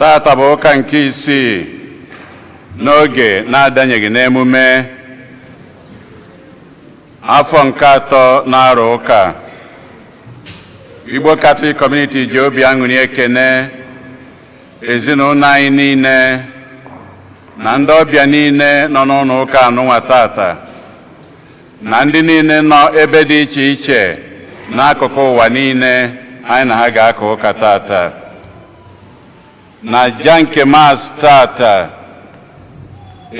Tata bụ ụka nke isii n'oge na-adanyeghị n'emume afọ nke atọ na-arụ ụka. Igbo Catholic Community ji obi aṅụrị ekene ezinụlọ anyị niile na ndị ọbịa niile nọ n'ụlọ ụka anụnwa tata na ndị niile nọ ebe dị iche iche n'akụkụ ụwa niile anyị na ha ga-aka ụka tata. Na aja nke Mass tata,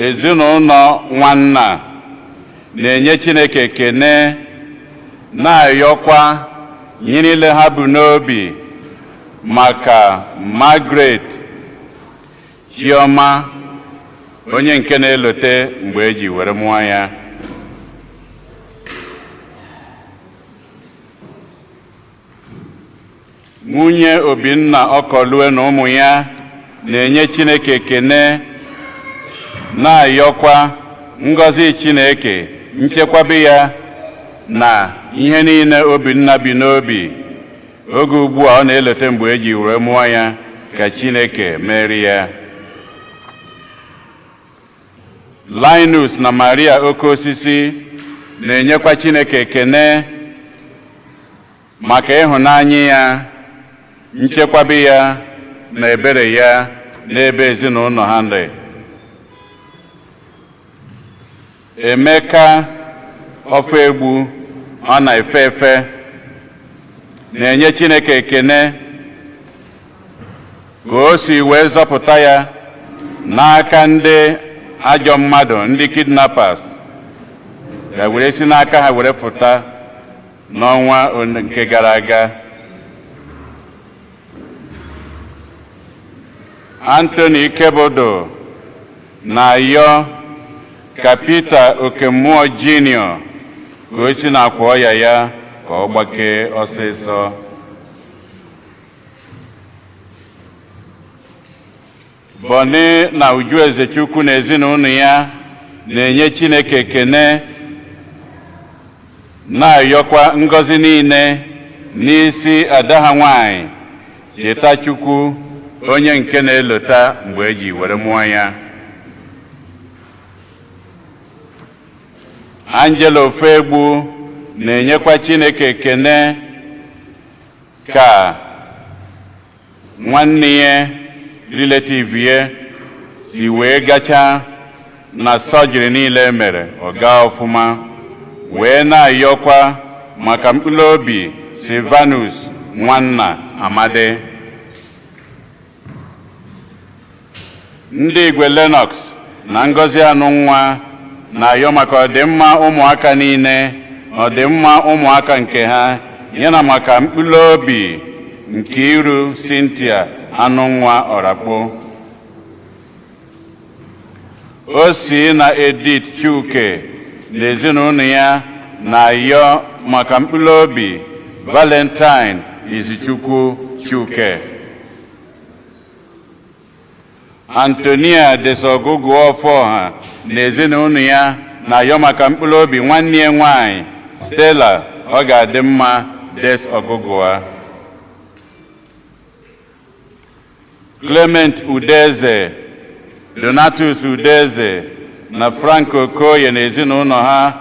ezinụlọ nwanna na-enye Chineke ekene, na-ayọkwa ihe niile ha bu n'obi maka Margaret Chioma, onye nke na-elote mgbe eji were mụọ ya. Nwunye Obinna Ọkọlue na ụmụ ya na-enye Chineke ekene, na-ayọkwa ngọzi Chineke, nchekwabe ya na ihe niile Obinna bi n'obi oge ugbu a ọ na-elote mgbe eji were mụọ ya, ka Chineke meere ya. Linus na Maria Okeosisi na-enyekwa Chineke ekene maka ịhụnanya ya, nchekwabe ya na ebere ya n'ebe ezinụlọ ha dị. Emeka Ọfọegbu ọ na-efe efe na-enye Chineke ekene ka o si wee zọpụta ya n'aka ndị ajọ mmadụ, ndị kidnappers, ya were si n'aka ha were fụta n'ọnwa nke gara aga. Anthony Ikebodo na-ayọ ka Peter Okemmụọ Junior ka o si n'akwa ọya ya ka ọ gbakee ọsịsọ. Bọni na Uju Ezechukwu na ezinụlọ ya na-enye Chineke ekene, na-ayọkwa ngọzi niile n'isi ada ha nwanyị Cheta Chukwu, onye nke na-elota mgbe eji were mụọ ya. Angela Ofegbu na-enyekwa Chineke ekene ka nwanne ya, relative ya, si wee gachaa na surgery niile mere ọ gaa ọfụma, wee na-ayọkwa maka mkpụrụ obi Silvanus Nwanna Amadi. Ndị Igwe Lennox na Ngozi Anụnwa na-ayọ maka ọdịmma ụmụaka niile, ọdịmma ụmụaka nke ha, ya na maka mkpụrụ obi Nkiru Cynthia Anụnwa Ọrakpo. O si na Edith Chuke na ezinụlọ ya na-ayọ maka mkpụrụ obi Valentine Izuchukwu Chuke. Antonia Desogugu Ọfọha na ezinụlọ ya na-ayọ maka mkpụrụ obi nwanne ya nwanyị Stella ọ ga-adị mma Des Ọgụgụa. Clement Udeze, Donatus Udeze na Frank Okoye na ezinụlọ ha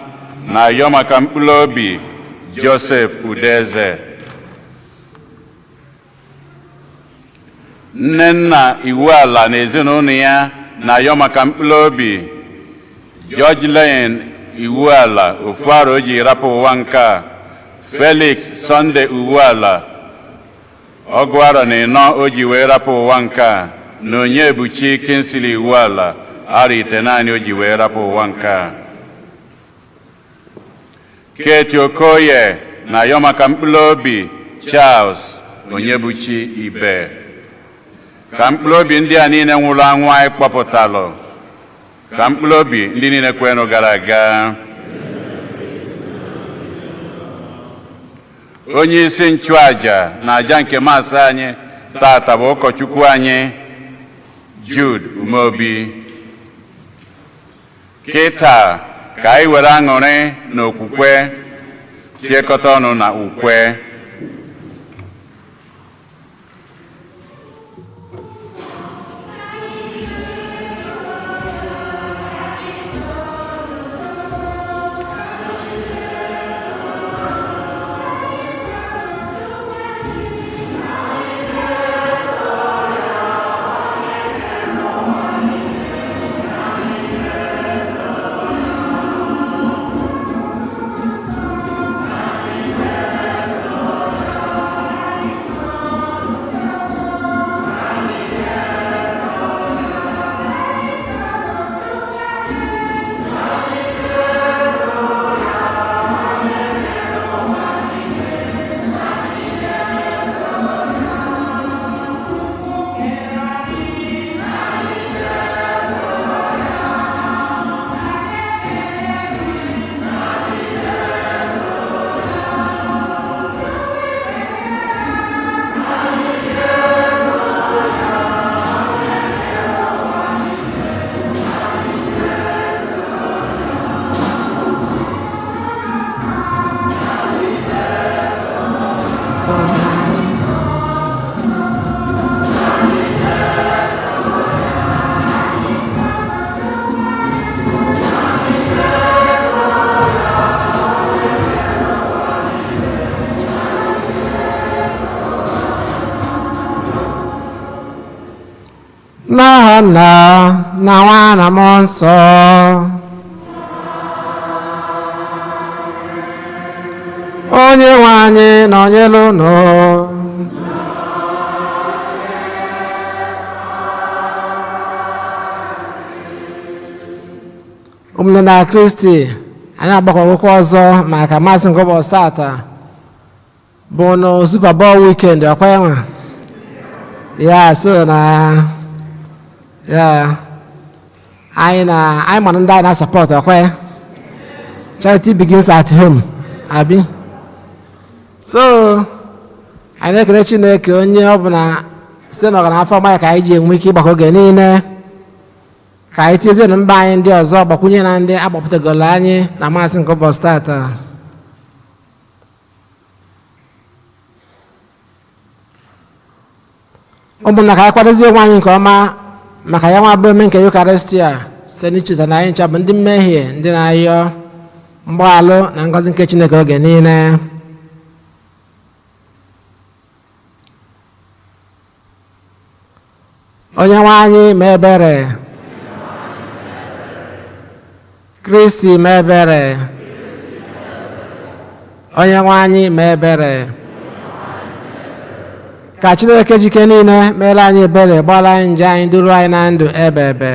na-ayọ maka mkpụrụ obi Joseph Udeze. Nnenna Iwuala na ezinụlọ ya na-ayọ maka mkpụrụ obi George Lane Iwuala, ofu arọ o ji rapụ ụwa nke a, Felix Sunday Iwuala, 44 o ji wee rapụ ụwa nke a, na Onyebuchi Kingsley Iwuala, arọ 9 o ji wee rapụ ụwa nke a. Kate Okoye na-ayọ maka mkpụrụ obi Charles Onyebuchi Ibe. Ka mkpụrụ obi ndị a niile nwụrụ anwụ anyị kpọpụtalụ, ka mkpụrụ obi ndị niile kwenụ gara aga. Onye isi nchụaja na aja nke Mass anyị tata bụ ụkọchukwu anyị Jude Umeobi. Kịta ka anyị were aṅụrị na okwukwe tiekọta ọnụ na ukwe. N'aha Nna na Nwa na Mmụọ Nsọ. Onye nwe anyị nọnyere unu. Ụmụnne na Kristi, anyị agbakọgokwa ọzọ maka Mass nke ụbọchị tata bụ na Super Bowl weekend, ọkwa ya nwa ya so na ya anyị na anyị mara ndị anyị na-support, ọkwa ya. Charity begins at home, abi? So anyị na-ekele Chineke onye ọ bụ na site n'ọgana afọ ọma ya ka anyị ji enwe ike ịgbakọ oge niile, ka anyị tinyezie na mba anyị ndị ọzọ gbakwunye na ndị agbapụtagolo anyị na Mass nke ụbọchị tata. Ụmụnna, ka anyị kwadozie onwe anyị nke ọma maka ya nwa bụ eme nke Yukaristia, site n'icheta na anyị ncha bụ ndị mmehie, ndị na-ayọ mgbaghalụ na ngọzi nke Chineke oge niile. Onye nwe anyị mee ebere. Kristi mee ebere. Onye nwe anyị mee ebere. Ka Chineke jike niile meere anyị ebere, gbara anyị nje anyị, duru anyị na ndụ ebe ebe.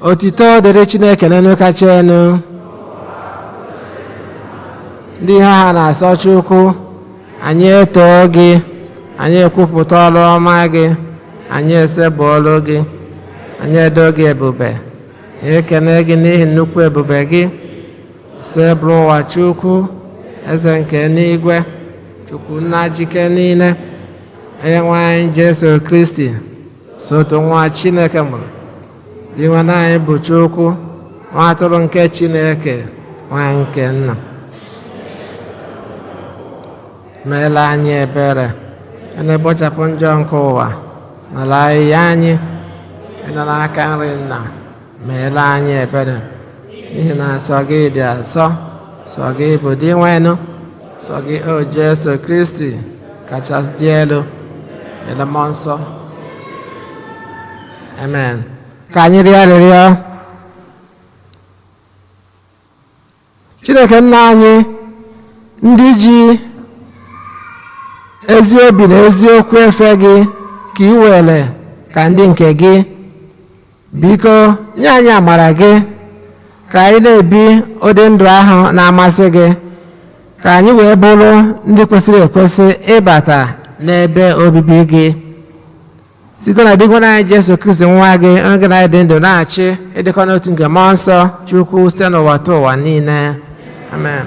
Otito dịrị Chineke n'elu kacha elu. Ndị ihe ha na-asọ Chukwu, anyị etoo gị, anyị ekwupụta ọrụ ọma gị, anyị esebụọlụ gị, anyị edo gị ebube, anyị ekene gị n'ihi nnukwu ebube gị. Sebụrụ ụwa Chukwu, eze nke n'igwe, Chukwu nna jike niile, onye nwe anyị Jesu Kristi, sotu nwa Chineke mụrụ, dị nwe anyị bụ Chukwu, nwa atụrụ nke Chineke, nwa nke nna. Meela anyị ebere, na-ekpochapụ njọ nke ụwa, nara ahịhịa anyị, ịnọ n'aka nri nna, meela anyị ebere, n'ihi na sọ gị dị asọ, sọ gị bụ Dinwenụ, sọ gị o Jesu Kristi kachasị dị elu, ele mmụọ nsọ. Amen. Ka anyị rịọ arịrịọ. Chineke nna anyị, ndị ji ezi obi na eziokwu efe gị ka ị were ka ndị nke gị, biko nye anyị amara gị ka anyị na-ebi ụdị ndụ ahụ na-amasị gị, ka anyị wee bụrụ ndị kwesịrị ekwesị ịbata n'ebe obibi gị, site na Dinwenụ anyị Jesu Kristi, nwa gị, onye gị na anyị dị ndụ na-achị, ịdịkọ n'otu nke mmụọ nsọ Chukwu, site n'ụwa ta ụwa niile. Amen.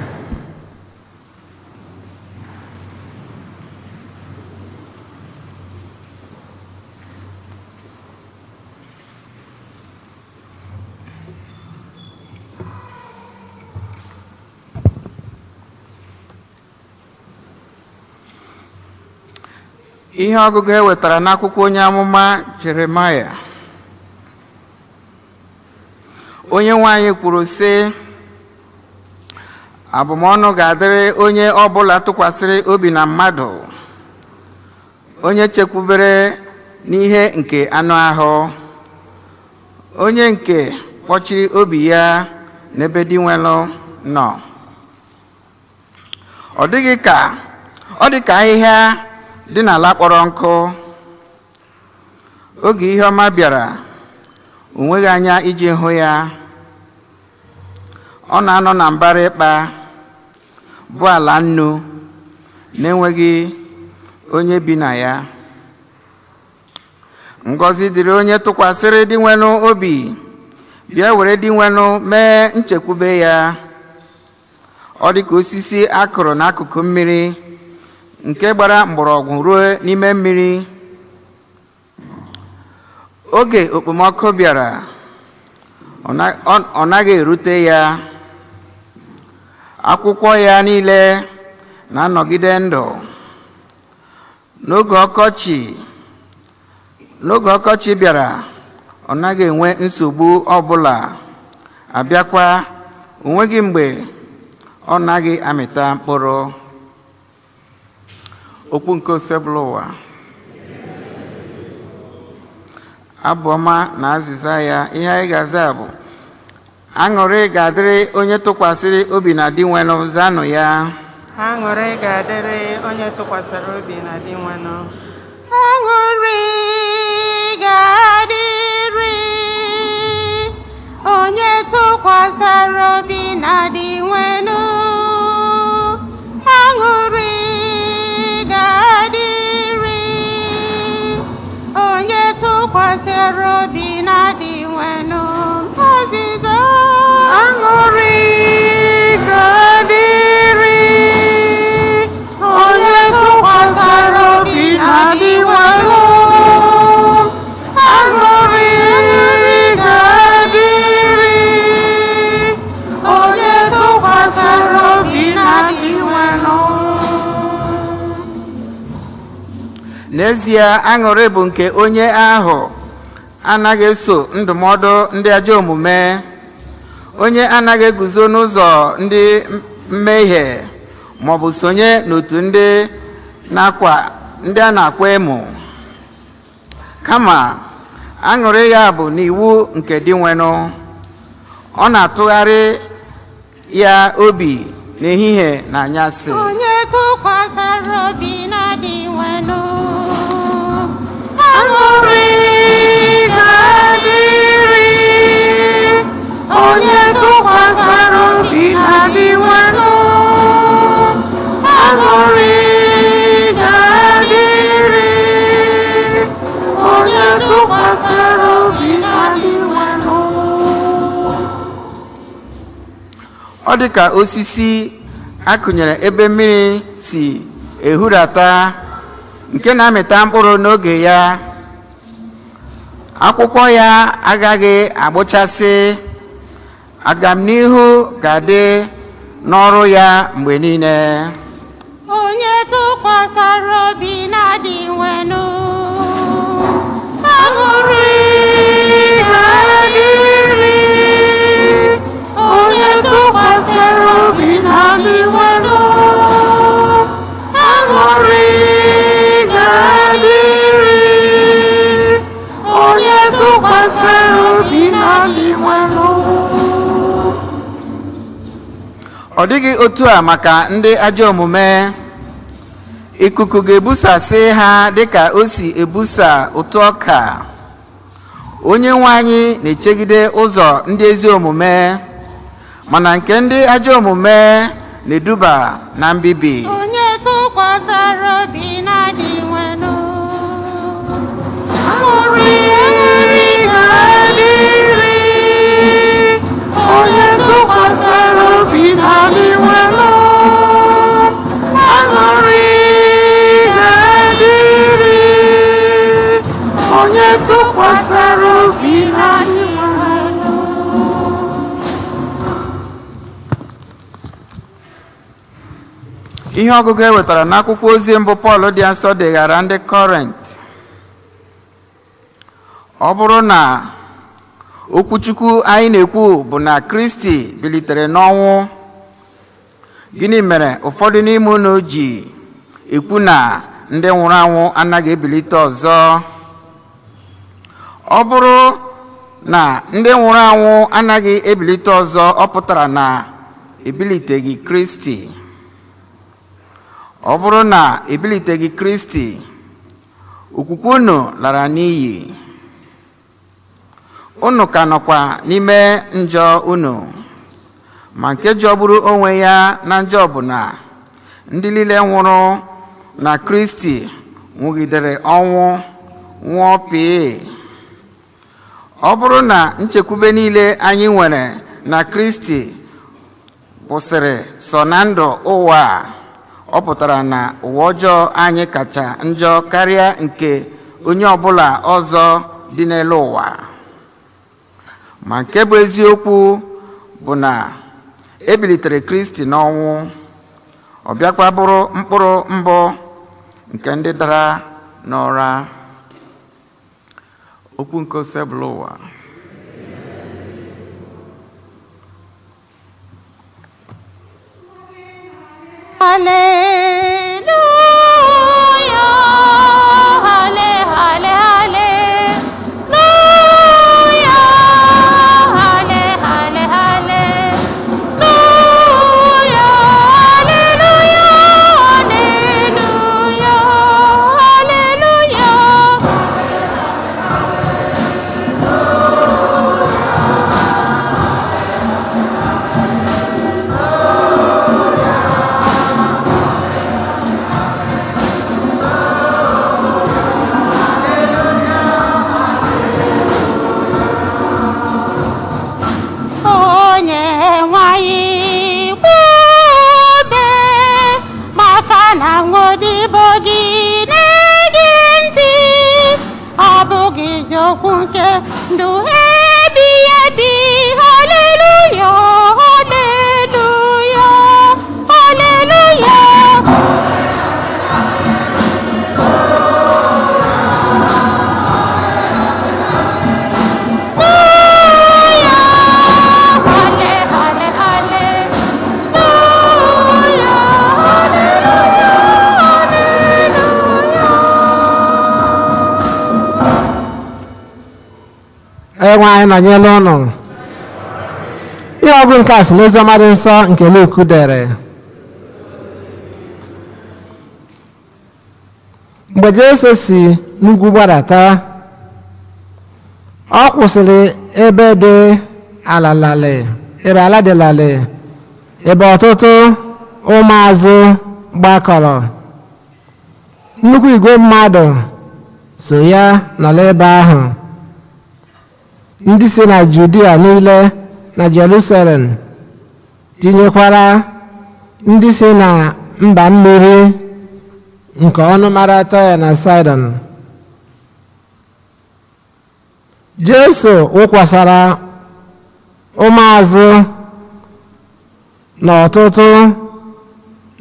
Ihe ọgụgụ e wetara n'akwụkwọ onye amụma Jeremaya. Onye nwe anyị kwuru sị, abụmọnụ ga-adịrị onye ọbụla tụkwasịrị obi na mmadụ, onye chekwubere n'ihe nke anụ ahụ, onye nke kpọchiri obi ya n'ebe Dinwenụ nọ. Ọ dịghị ka ọ dị ka ahịhịa dị n'ala kpọrọ nkụ. Oge ihe ọma bịara, o nweghị anya iji hụ ya. Ọ na-anọ na mbara ịkpa bụ ala nnu na-enweghị onye bi na ya. Ngọzi dịrị onye tụkwasịrị Dinwenụ obi, bịa were Dinwenụ mee nchekwube ya. Ọ dị ka osisi a kụrụ n'akụkụ mmiri, nke gbara mgbọrọgwụ ruo n'ime mmiri. Oge okpomọkụ bịara, ọ naghị erute ya. Akwụkwọ ya niile na-anọgide ndụ. N'oge ọkọchị bịara, ọ naghị enwe nsogbu ọbụla. Abịakwa, o nweghị mgbe ọ naghị amịta mkpụrụ. Okwu nke Osebụlụwa. Abụ ọma na azịza ya. Ihe anyị ga-aza bụ: aṅụrị ga-adịrị onye tụkwasịrị obi na Dinwenụ. Zanụ ya. Aṅụrị ga-adịrị onye tụkwasịrị obi na Dinwenụ. Aṅụrị ga-adịrị onye tụkwasịrị obi na Dinwenụ. Aṅụrị ga-adịrị onye tụkwasịrị obi na Dinwenụ. Azịza. Aṅụrị ga-adịrị onye tụkwasịrị obi na Dinwenụ. Aṅụrị ga-adịrị onye tụkwasịrị obi na Dinwenụ. N'ezie, aṅụrị bụ nke onye ahụ anaghị eso ndụmọdụ ndị ajọ omume, onye anaghị eguzo n'ụzọ ndị mmehie, maọbụ sonye n'otu ndị na-akwa ndị a na-akwa emo. Kama aṅụrị ya bụ n'iwu nke Dinwenụ. Ọ na-atụgharị ya obi n'ehihie na anyasị. Onye tụkwasịrị obi na Dinwenụ. Aṅụrị ga-adịrị onye tụkwasịrị obi na Dinwenụ. Aṅụrị ga-adịrị onye tụkwasịrị obi na Dinwenụ. Ọ dị ka osisi akụnyere ebe mmiri si ehurata, nke na-amịta mkpụrụ n'oge ya. Akwụkwọ ya agaghị agbụchasị. Agamnihu ga-adị n'ọrụ ya mgbe niile. Onye tụkwasịrị obi na Dinwenụ. Aṅụrị ga-adịrị onye tụkwasịrị obi na Dinwenụ. Aṅụrị ga-adịrị onye tụkwasịrị obi na Dinwenụ. Ọ dịghị otu a maka ndị ajọ omume. Ikuku ga-ebusasị ha dịka o si ebusa ụtụ ọka. Onye nwe anyị na-echegide ụzọ ndị ezi omume, mana nke ndị ajọ omume na-eduba na mbibi. Onye tụkwasịrị obi na Dinwenụ. Aṅụrị ga-adịrị onye tụkwasịrị obi na Dinwenụ. Aṅụrị ga-adịrị onye tụkwasịrị obi na Dinwenụ. Ihe ọgụgụ e wetara n'akwụkwọ ozi mbụ Pọl dị nsọ deghara ndị Kọrint. Ọ bụrụ na okwuchukwu anyị na-ekwu bụ na Kristi bilitere n'ọnwụ, gịnị mere ụfọdụ n'ime unu ji ekwu na ndị nwụrụ anwụ anaghị ebilite ọzọ? Ọ bụrụ na ndị nwụrụ anwụ anaghị ebilite ọzọ, ọ pụtara na ebiliteghị Kristi. Ọ bụrụ na ebiliteghị Kristi, okwukwe unu lara n'iyi, unu ka nọkwa n'ime njọ unu. Ma nke jọgburu onwe ya na njọ bụ na ndị niile nwụrụ na Kristi nwụgidere ọnwụ nwụọ pịị. Ọ bụrụ na nchekwube niile anyị nwere na Kristi kwụsịrị sọ na ndụ ụwa a, ọ pụtara na ụwa ọjọọ anyị kacha njọ karịa nke onye ọbụla ọzọ dị n'elu ụwa. Ma nke bụ eziokwu bụ na ebilitere Kristi n'ọnwụ, ọ bịakwa bụrụ mkpụrụ mbụ nke ndị dara n'ụra. Okwu nke Osebụlụwa. Hallelujah, halle, halle, hallelujah. Onyenwe anyị nọnyere ụnụ. Ihe ọgụ nke a si n'Oziọma dị nsọ nke Luk dere. Mgbe Jesu si n'ugwu gbadata, ọ kwụsịrị ebe dị ala larịị, ebe ala dị larịị, ebe ọtụtụ ụmụazụ gbakọrọ. Nnukwu igwe mmadụ so ya nọrọ ebe ahụ, ndị si na Judia niile na Jerusalem, tinyekwara ndị si na mba mmiri nke ọnụmara Taịa na Saịdọn. Jesu wụkwasara ụmụazụ na ọtụtụ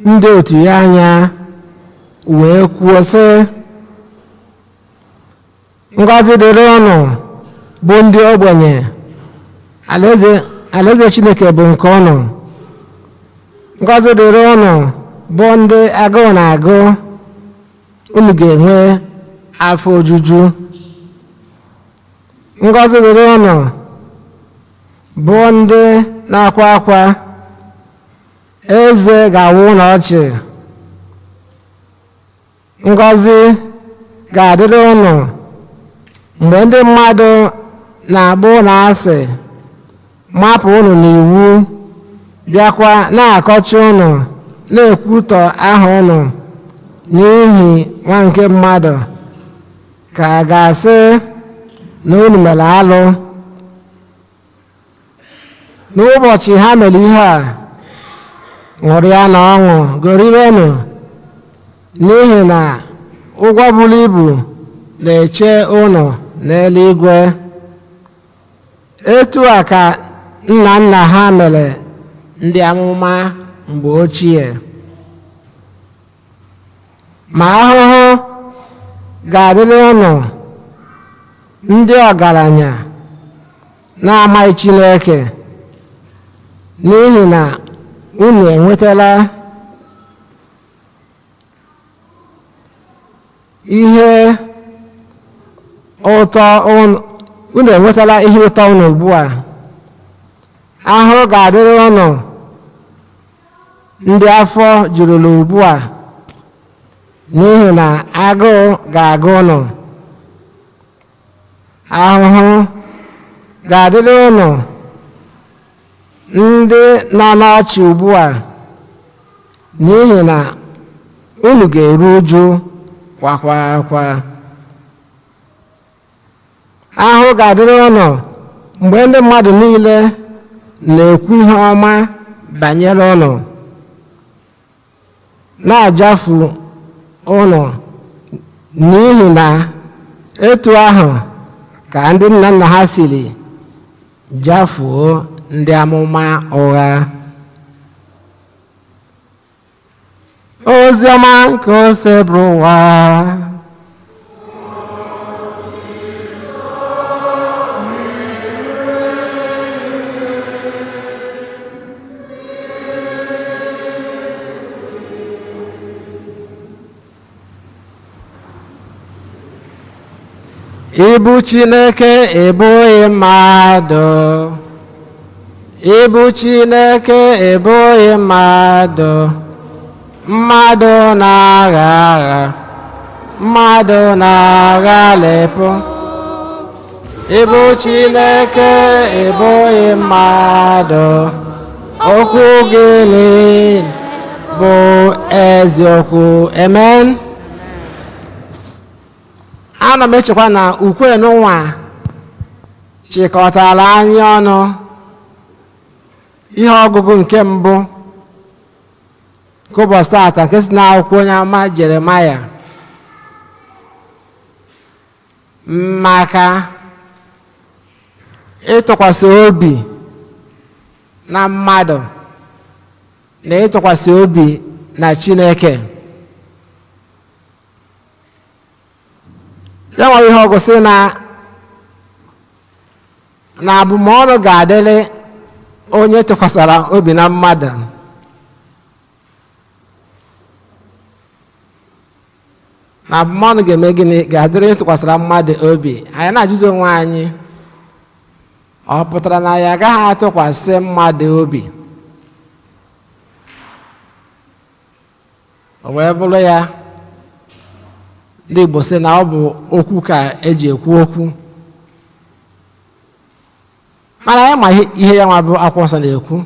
ndị otu ya anya wee kwuo sị, "Ngọzi dịrị ụnụ bụ ndị ogbenye, alaeze Chineke bụ nke ụnụ. Ngọzi dịrị ụnụ bụ ndị agụụ na-agụ, unu ga-enwe afọ ojuju. Ngọzi dịrị ụnụ bụ ndị na-akwa akwa, eze ga-awụ ụnụ ọchị. Ngọzi ga-adịrị ụnụ mgbe ndị mmadụ na-agba ụnụ asị, mapụ ụnụ n'iwu, bịakwa na-akọcha ụnụ, na-ekwutọ aha ụnụ n'ihi nwa nke mmadụ, ka a ga-asị na unu mere alụ. N'ụbọchị ha mere ihe a, ṅụrịa na ọṅụ, goribenụ, n'ihi na ụgwọ buru ibu na-eche unu n'eluigwe. Etu a ka nna nna ha mere ndị amụma mgbe ochie. Ma ahụhụ ga-adịrị unu ndị ọgaranya na-amaghị Chineke, n'ihi na unu enwetala ihe ụtọ unu enwetala ihe ụtọ unu ugbu a. Ahụhụ ga-adịrị unu ndị afọ jurula ugbu a, n'ihi na agụụ ga-agụ unu. Ahụhụ ga-adịrị unu ndị nọ n'ọchị ugbu a, n'ihi na unu ga-eru uju kwakwa akwa. Ahụhụ ga-adịrị unu mgbe ndị mmadụ niile na-ekwu ihe ọma banyere unu, na-ajafu unu, n'ihi na etu ahụ ka ndị nna nna ha siri jafuo ndị amụma ụgha." Ozi ọma nke Osebụrụwa. Ịbụ Chineke, ịbụghị mmadụ. Ịbụ Chineke, ịbụghị mmadụ. Mmadụ na-agha agha, mmadụ na-aghalịpụ. Ịbụ Chineke, ịbụghị mmadụ. Okwu gị niile bụ eziokwu. Amen. Ana m echekwa na ukwe n'ụwa chịkọtara anyị ọnụ ihe ọgụgụ nke mbụ nke ụbọchị taata, nke si n'akwụkwọ onye amụma Jeremaya, maka ịtụkwasị obi na mmadụ na ịtụkwasị obi na Chineke. Ya nwere ihe ọgụ sị na abụmọnụ ga-adịrị onye tụkwasara obi na mmadụ, na abụmọnụ ga-eme gịnị? Ga-adịrị onye tụkwasara mmadụ obi. Anyị na-ajụzi onwe anyị, Ọ pụtara na ya agaghị atụkwasị mmadụ obi? O wee bụrụ ya, ndị Igbo sị na ọ bụ okwu ka eji ekwu okwu, mana ya ma ihe ya nwa bụ akwụkwọ nsọ na-ekwu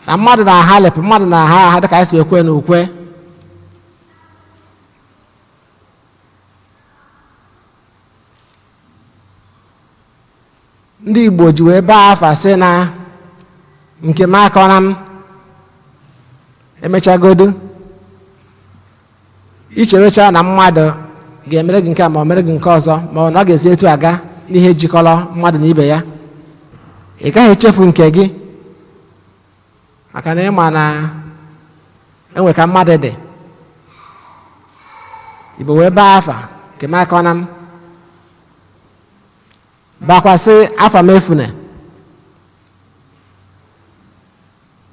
na mmadụ na-ahalịpụ, mmadụ na-aha aha dịka anyị si ekwe na ukwe. Ndị Igbo ji wee baa afa sị na nke m akọna m emechagodu icherecha na mmadụ ga-emere gị nke a ma ọ mere gị nke ọzọ, ma ọ na ọ ga-esi etu aga n'ihe jikọrọ mmadụ na ibe ya, ị gaghị echefu nke gị, maka na ịma na enwe ka mmadụ dị. Igbo wee baa afa nke m akọna m, bakwasị afa m efune.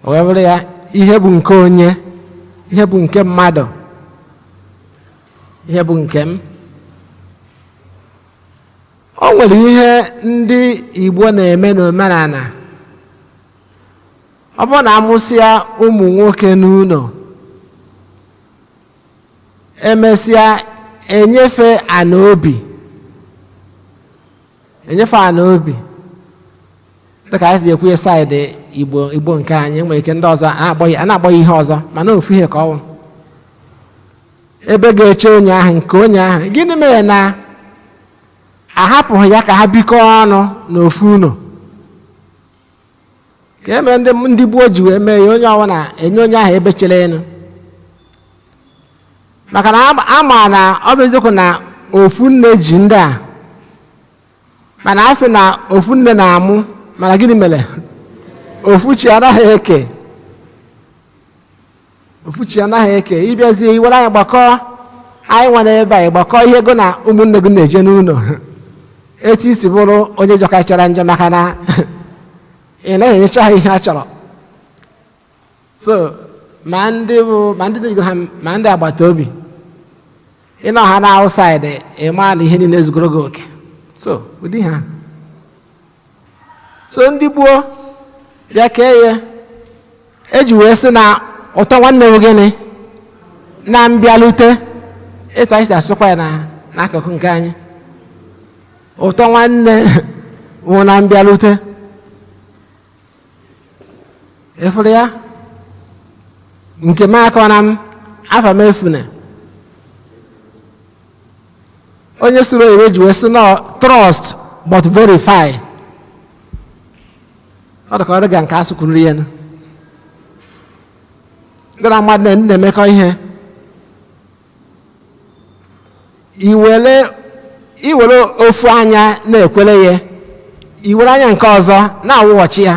O wee bụrụ ya, ihe bụ nke onye, ihe bụ nke mmadụ, ihe bụ nke m. O nwere ihe ndị Igbo na-eme n'omenala. Ọ bụrụ na amụsịa ụmụ nwoke n'ụlọ, emesịa enyefe ana obi, enyefe ana obi, dịka anyị si ekwu ya side Igbo, Igbo nke anyị nwere ike ndị ọzọ a na-akpọ ya ihe ọzọ, mana ofu ihe ka ọ bụ. Ebe ga-eche onye ahụ nke onye ahụ, gịnị mere na ahapụghị ya ka ha bikọọ ọnụ n'ofu ụlọ? Ka e mere ndị gboo ji wee mee ya, onye ọbụla enye onye ahụ ebe chere elu, maka na ama na ọ bụ eziokwu na ofu nne ji ndị a, mana a sị na ofu nne na-amụ, mana gịnị mere ofu chi anaghị eke? Ofu chi anaghị eke. Ịbịazie iwere anyị gbakọọ, anyị nwere ebe anyị gbakọọ ihe ego na ụmụnne gị na-eje n'ụlọ, etu isi bụrụ onye jọkachara njọ, maka na ị naghị enyecha ha ihe a chọrọ. So ma ndị bụ ma ndị na ha ma ndị agbata obi ịnọ ha na outside, ịma na ihe niile ezugoro gị oke. So ụdị ha, so ndị gboo bịa kee ya, eji wee sị na ụtọ nwanne m gịnị na mbịalute. Etu anyị si asụkwa ya na n'akụkụ nke anyị, ụtọ nwanne wụ na mbịalute. Ịfụrụ ya, nke m akọna m, afa m efune. Onye sụrụ oyibo ji wee sị nọ "Trust but verify." Ọ dị ka ọ dịga nke asụkwuru ya nụ. Ndị na mmadụ na-emekọ ihe, iwere iwere ofu anya na-ekwere ya, iwere anya nke ọzọ na-awụghachi ya.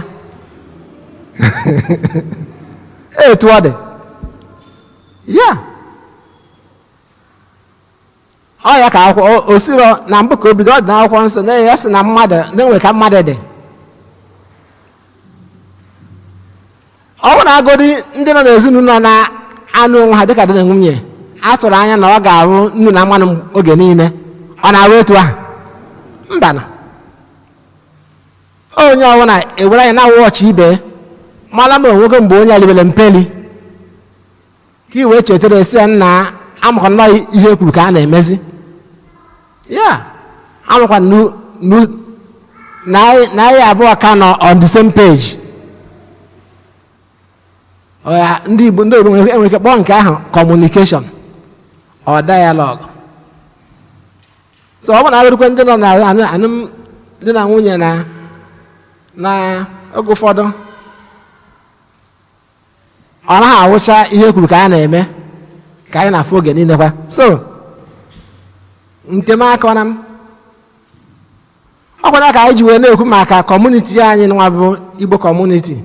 Etu ọ dị ya, ọ ya ka akwụkwọ osiro na mbụ ka o bido. Ọ dị n'akwụkwọ nsọ na ya sị na mmadụ na-enwe ka mmadụ dị. Ọ bụrụ na agodi ndị nọ n'ezinụlọ na-anụ onwe ha dịka di na nwunye, a tụrụ anya na ọ ga-abụ nnu na mmanụ oge niile. Ọ na-arụ etu ahụ? Mba. Na onye ọbụla ewere anya na-awụọchị ibe mara ma onwego mgbe onye alibere mpeli, ka i wee chetara esi ya nna amakwa nnọọ ihe kwuru ka a na-emezi ya, amakwa na anyị abụọ ka nọ on the same page. Ndị Igbo, ndị Igbo enwere ike kpọọ nke ahụ communication or dialogue. So ọ bụ na agụrụkwe ndị nọ na alụmdi na nwunye na oge ụfọdụ ọ naghị awụcha ihe kwuru ka a na-eme ka anyị na-afụ oge niile kwa. So nke m akọna m, ọ kwara ka anyị ji wee na-ekwu maka community anyị nwa bụ Igbo community,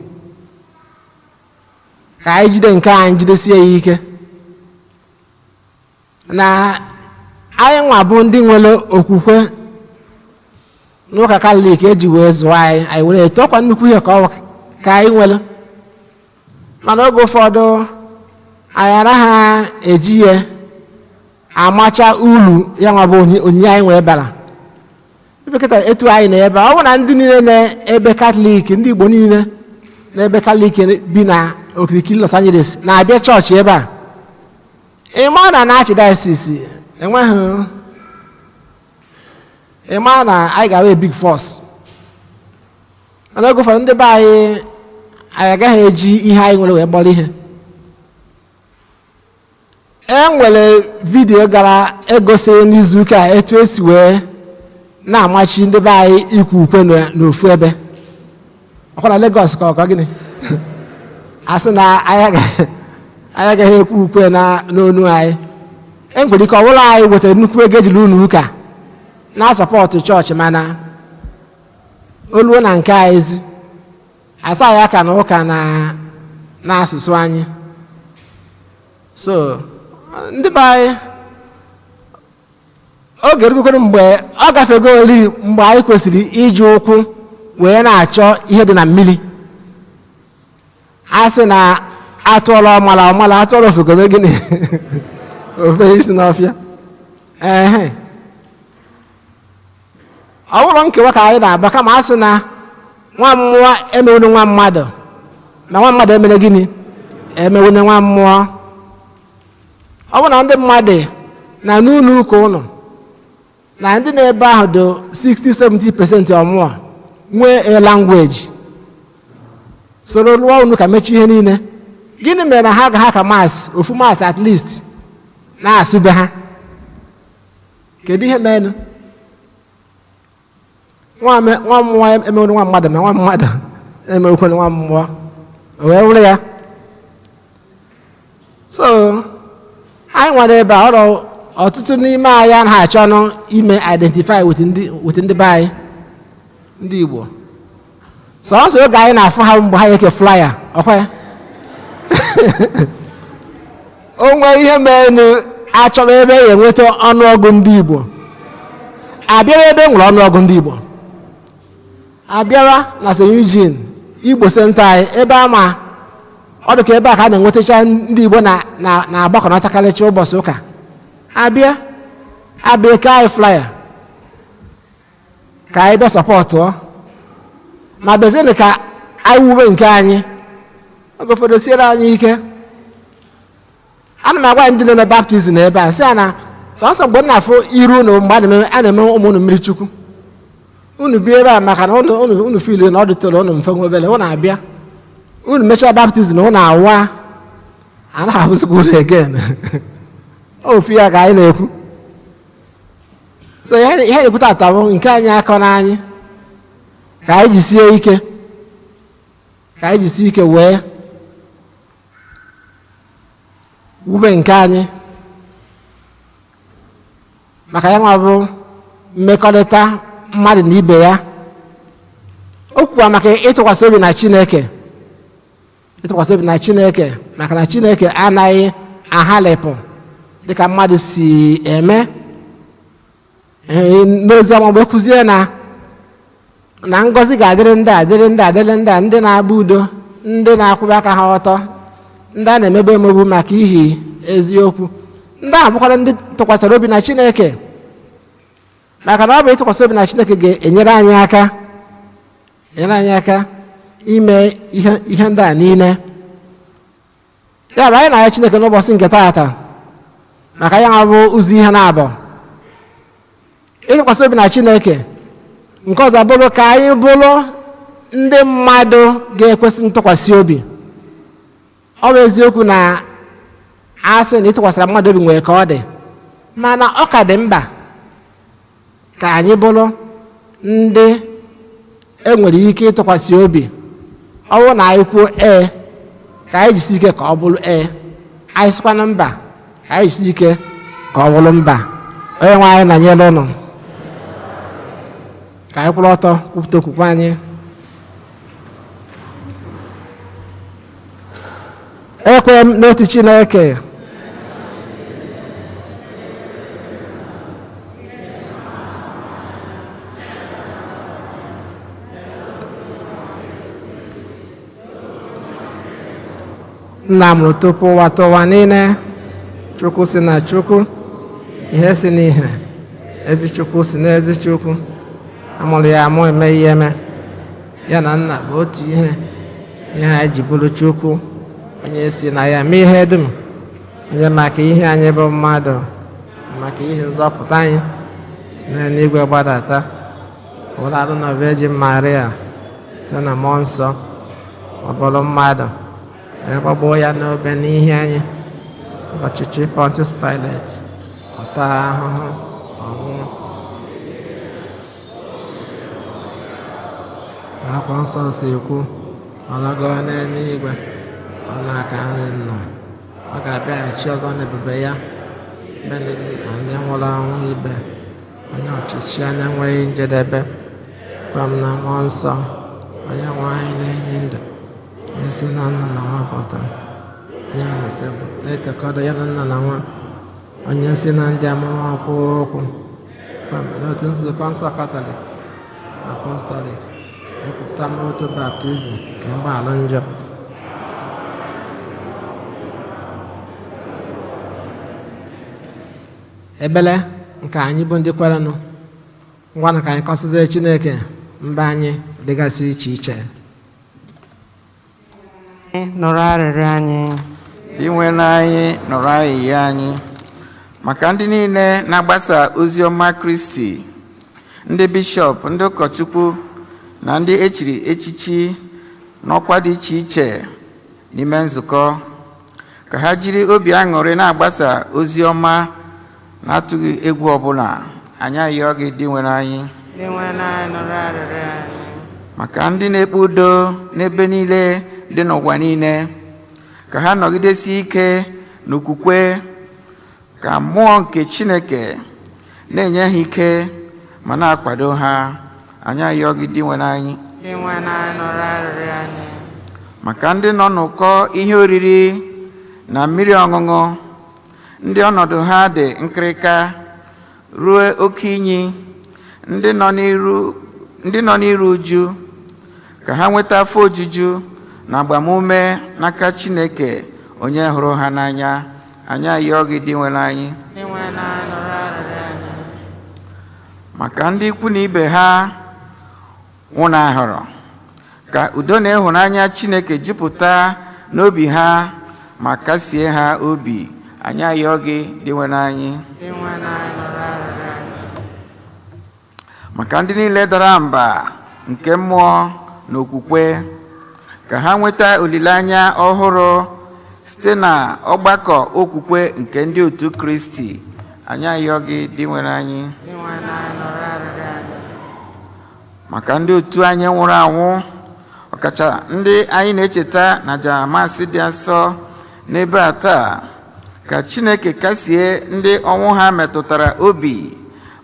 ka anyị jide nke anyị, jidesie ya ike, na anyị nwa bụ ndị nwere okwukwe n'ụka Katọlik eji wee zụọ anyị, anyị were eto ọkwa nnukwu ihe ka ọ ka anyị nwere. Mana oge ụfọdụ anyị anaghị eji ya amacha uru ya nwa bụ onyinye anyị nwee bara. Ebekọta etu anyị na ebe a, ọ bụrụ na ndị niile na-ebe Katọlik, ndị Igbo niile n'ebe Katọlik bi na okirikiri Los Angeles na-abịa chọọchị ebe a, ịma na na archdiocese enweghị, ịma na anyị ga-awe big force. Mana oge ụfọdụ ndị be anyị, anyị agaghị eji ihe anyị nwere wee gbọrọ ihe. E nwere vidiyo gara egosi n'izuụka a etu esi wee na-amachi ndị be anyị ikwu ukwe n'ofu ebe, ọkwa na Lagos ka ọkọ gịnị, a sị na anyị agaghị ekwu ukwe na n'onu anyị. E nwere ike ọ bụrụ anyị wetara nnukwu ego ejiri ụlọ ụka na-asọpọtụ chọọchị, mana oluo na nke anyị zi asa ya aka na ụka na n'asụsụ anyị. So ndị be anyị, oge erugokwara mgbe ọ gafego oli mgbe anyị kwesịrị iji ụkwụ wee na-achọ ihe dị na mmiri. A sị na atụọla ọmala ọmala, atụọla ofekome gịnị, ofe isi n'ọfịa. Ehe, ọ bụrụ nkewa ka anyị na-aba, kama a sị na nwa mmụọ emewune nwa mmadụ, na nwa mmadụ emere gịnị, emewune nwa mmụọ. Ọ bụrụ na ndị mmadụ na n'ụlọ ụka ụnụ na ndị na-ebe ahụ do 60-70% ọmụọ nwee a language, soro lụọ unu ka mechie ihe niile, gịnị mere na ha agaghị aka mass ofu mass at least na-asụ be ha? Kedu ihe menụ? Nwa mmụọ emewere nwa mmadụ, ma nwa mmadụ emewekwere nwa mmụọ, o wee wụrụ ya. So anyị nwere ebe a ọrụ, ọtụtụ n'ime anyị anaghị achọ ọnụ ime identify with ndị be anyị, ndị Igbo. Sọọsọ oge anyị na-afụ ha mgbe ha eke flyer ọkwa ya o nwee ihe menụ, achọba ebe ya enweta ọnụọgụ ndị Igbo, abịawa ebe e nwere ọnụọgụ ndị Igbo, abịawa na St. Eugene Igbo Center anyị ebe a, ma ọ dị ka ebe a ka a na-enwetacha ndị Igbo na-agbakọnatakarịcha ụbọchị ụka. Abịa abịa ka anyị flyer ka anyị bịa sọpọtụọ, ma bezinụ ka anyị wube nke anyị. Oge ụfọdụ siere anyị ike. Ana m agwa ndị na-eme baptizim ebe a, sị ya na sọnsọ mgbe m na-afụ iru unu mgbe a na-eme ụmụ unu mmiri chukwu, unu bịa ebe a maka na unu filu na ọ dịtụrụ unu mfe nwa obere, unu abịa, unu mechaa baptizim, unu awa, anaghị abụzikwa unu again. Ofu ya ka anyị na-ekwu. So ihe na-ekwu tata bụ nke anyị akọ na anyị ka anyị jisie ike, ka anyị jisie ike wee wube nke anyị, maka ya nwa bụ mmekọrịta mmadụ na ibe ya. O kwukwa maka ịtụkwasị obi na Chineke, ịtụkwasị obi na Chineke, maka na Chineke anaghị ahalịpụ dịka mmadụ si eme. N'ozi ọma mgbe kụzie na ngọzi ga-adịrị ndị a, dịrị ndị a, dịrị ndị a, ndị na-agba udo, ndị na-akwụba aka ha ọtọ, ndị a na-emegbu emegbu maka ihi eziokwu, ndị ahụ bụkwara ndị tụkwasịrị obi na Chineke, maka na ọ bụ ịtụkwasị obi na Chineke ga-enyere anyị aka, enyere anyị aka ime ihe ndị a niile. Ya bụ anyị na-arịọ Chineke n'ụbọchị nke taata maka ya bụ ụzọ ihe na-abụ ịtụkwasị obi na Chineke, nke ọzọ bụrụ ka anyị bụrụ ndị mmadụ ga-ekwesị ntụkwasị obi. Ọ bụ eziokwu na a sị na ịtụkwasịra mmadụ obi nwere ka ọ dị, mana ọ ka dị mkpa ka anyị bụrụ ndị enwere ike ịtụkwasị obi. Ọ bụrụ na anyị kwuo ee, ka anyị jisi ike ka ọ bụrụ ee, anyị sịkwana mba, ka anyị jisi ike ka ọ bụrụ mba. Onye nwe anyị nọnyere ụnụ. Ka anyị kwụrụ ọtọ kwupụta okwukwe anyị. Ekwe m n'otu Chineke, nna mụrụ tupu ụwa tụwa niile, Chukwu si na Chukwu, ihe si n'ihe, ezi Chukwu si n'ezi Chukwu, Amụrụ ya amụ, eme ihe eme. Ya na nna bụ otu ihe. Ihe anyị ji bụrụ Chukwu, onye si na ya mee ihe dum, onye maka ihe anyị bụ mmadụ, maka ihe nzọpụta anyị, si n'eluigwe gbadata, ụlọ arụ na Virgin Maria, site na mmụọ nsọ ọ bụrụ mmadụ, wee gbagbuo ya n'obe n'ihe anyị. Ọchịchị Pontius Pilate, ọ taa ahụhụ, ọnwụ. Akwụkwọ nsọ si ekwu, ọ lago n'eluigwe, ọ na-aka nri nna, ọ ga-abịaghachi ọzọ n'ebube ya, ebe ndị na ndị nwụrụ anwụ ibe, onye ọchịchị ya na-enweghị njedebe. Kwe m na mmụọ nsọ, onye nwe anyị na-enye ndụ, onye si na nna na nwa pụtara, onye a na-asị bụ na-etokọdo ya na nna na nwa, onye si na ndị amụma kwuo okwu. Kwe m n'otu nzukọ nsọ Katọlik, Apọstọlik, ekwupụta m otu baptizim nke mgbaghara njọ. Ebele nke anyị bụ ndị kwerenụ, ngwanụ ka anyị kọsịzie Chineke mba anyị dịgasị iche iche. Nụrụ arịrịọ anyị. Dinwenụ anyị, nụrụ ayịyọ anyị. Maka ndị niile na-agbasa ozi ọma Kristi, ndị bishọp, ndị ụkọchukwu na ndị echiri echichi n'ọkwa dị iche iche n'ime nzukọ, ka ha jiri obi aṅụrị na-agbasa ozi ọma na-atụghị egwu ọbụla. Anyị ayịyọ gị, Dinwenụ anyị. Dinwenụ anyị, nụrụ arịrịọ anyị. Maka ndị na-ekpe udo n'ebe niile dị n'ụwa niile, ka ha nọgidesie ike n'okwukwe, ka mmụọ nke Chineke na-enye ha ike ma na-akwado ha. Anyị ayọ gị, Dinwenụ anyị. Dinwenụ anyị, nụrụ arịrịọ anyị. Maka ndị nọ n'ụkọ ihe oriri na mmiri ọṅụṅụ, ndị ọnọdụ ha dị nkịrịka ruo oke inyi, ndị nọ n'iru uju, ka ha nweta afọ ojuju na agbamume n'aka Chineke onye hụrụ ha n'anya. Anyị ayọ gị, Dinwenụ anyị. Dinwenụ anyị, nụrụ arịrịọ anyị. Maka ndị ikwu na ibe ha nwụnahụrụ, ka udo na ịhụnanya Chineke jupụta n'obi ha ma kasie ha obi. Anyị ayọ gị, Dinwenụ anyị. Dinwenụ anyị, nụrụ arịrịọ anyị. Maka ndị niile dara mba nke mmụọ na okwukwe, ka ha nweta olileanya ọhụrụ site na ọgbakọ okwukwe nke ndị otu Kristi. Anyị ayọ gị, Dinwenụ anyị. Dinwenụ anyị, nụrụ arịrịọ anyị. Maka ndị otu anyị nwụrụ anwụ, ọkacha ndị anyị na-echeta na Jamasị dị asọ n'ebe a taa, ka Chineke kasie ndị ọnwụ ha metụtara obi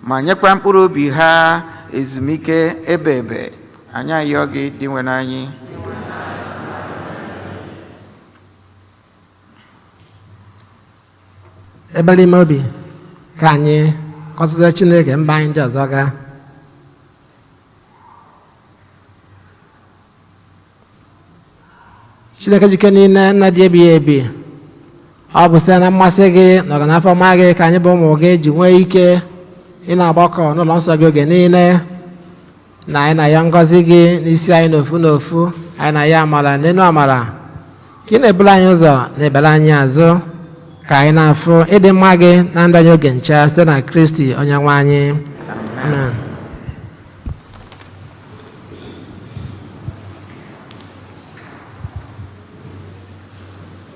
ma nyekwa mkpụrụ obi ha ezumike ebe ebe. Anyị ayọ gị, Dinwenụ anyị. Ebere ime obi ka anyị kọsịzie Chineke mba anyị ndị ọzọ gaa. Chineke jike niile, nna dị ebighị ebi, ọ bụ site na mmasị gị na ọganafọ ọma gị ka anyị bụ ụmụ gị ji nwee ike ị na-agbakọ n'ụlọ nsọ gị oge niile, na anyị na-ayọ ngọzi gị n'isi anyị n'ofu n'ofu. Anyị na-ayọ amara n'elu amara, ka ị na-eburu anyị ụzọ na-ebere anyị azụ, ka anyị na-afụ ịdị mma gị na ndụ anyị oge ncha, site na Kristi onye nwe anyị. Amen.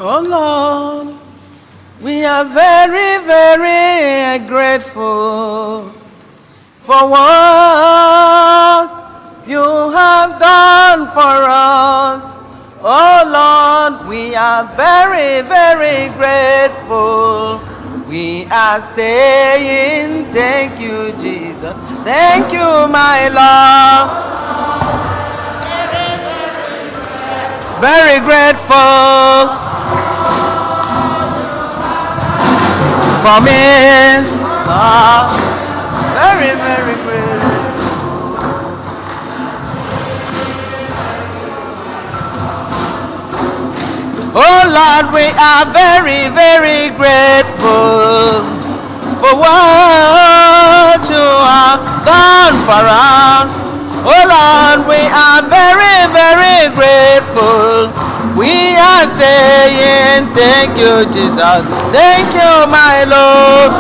Oh Lord, we are very, very grateful for what you have done for us. Oh Lord, we are very, very grateful. We are saying thank you, Jesus. Thank you, my Lord. Very grateful for me. Lord. Very, very grateful. Oh Lord, we are very, very grateful for what you have done. for us. Oh Lord, we are very, very grateful. We are saying thank you, Jesus. Thank you, my Lord.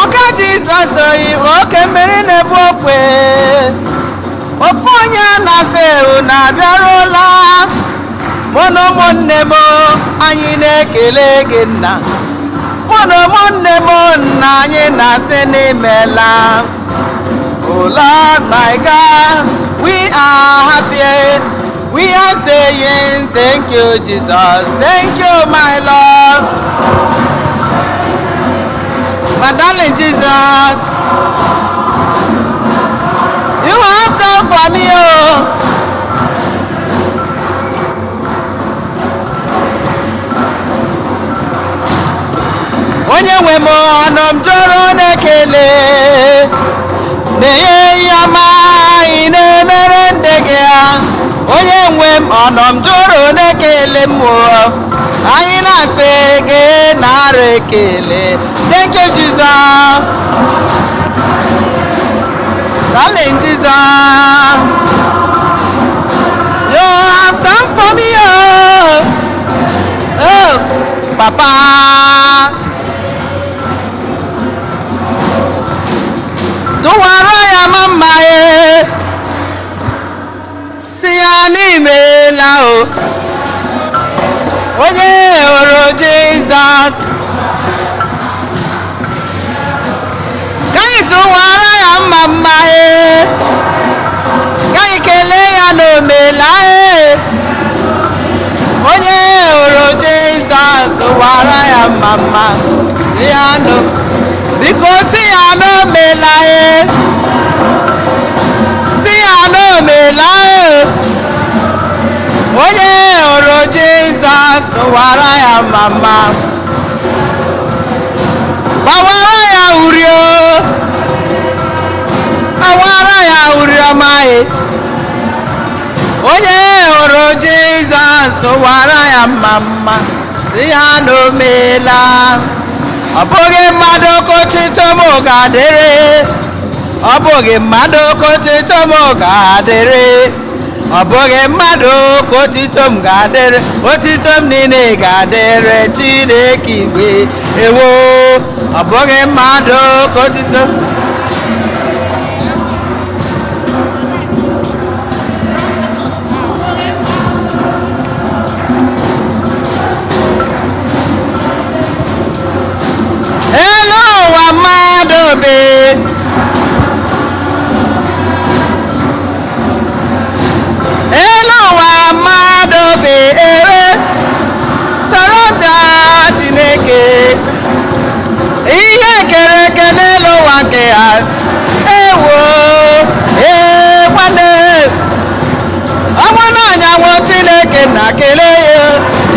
Ọka Jizọs oyi oke mmiri na-ebu okwe, ofu onye na-asa ewu na-abịarụla. Mụ na ụmụnne m, anyị na-ekele gị nna. Mụ na ụmụnne m nna, anyị na-asị n'imela. Oh Lord my God, we are happy. We are saying thank you, Jesus. Thank you, my Lord. My darling Jesus, you have done for me, oh. Onye nwe m, ọnụ m jụrụ na-ekele na-enye ihe ọma ị na-emere ndị gị ha. Onye nwe m, ọnụ m jụrụ na-ekele m o. Anyị na-asị gị nara ekele. Thank you, Jesus. Darling Jesus, you have done for me, oh. Oh, Papa. Tụwara ya ma mma e, si ya n'imela o. Onye hụrụ Jizọs, ka anyị tụwara ya mma mma e, ka anyị kelee ya n'omela e. Onye hụrụ Jizọs, tụwara ya mma mma, si ya nụ biko, si ya n'omela e, si ya n'omela e. Onye hụrụ Jizọs, tụwara ya mma mma, gbawara ya uri o, gbawara ya uri ọma e. Onye hụrụ Jizọs, tụwara ya mma mma, si ya n'omela. Ọ bụghị mmadụ ka otito m ga-adịrị, ọ bụghị mmadụ ka otito m ga-adịrị, ọ bụghị mmadụ ka otito m ga-adịrị. Otito m niile ga-adịrị Chineke igwe ewo. Ọ bụghị mmadụ ka otito m. Elu ụwa mmadụ bi, elu ụwa mmadụ bi ere, soro jaa Chineke. Ihe kere eke n'elu ụwa nke ya ewo. Ee, nwanne, ọnwa na anyanwụ, Chineke na kelee ya.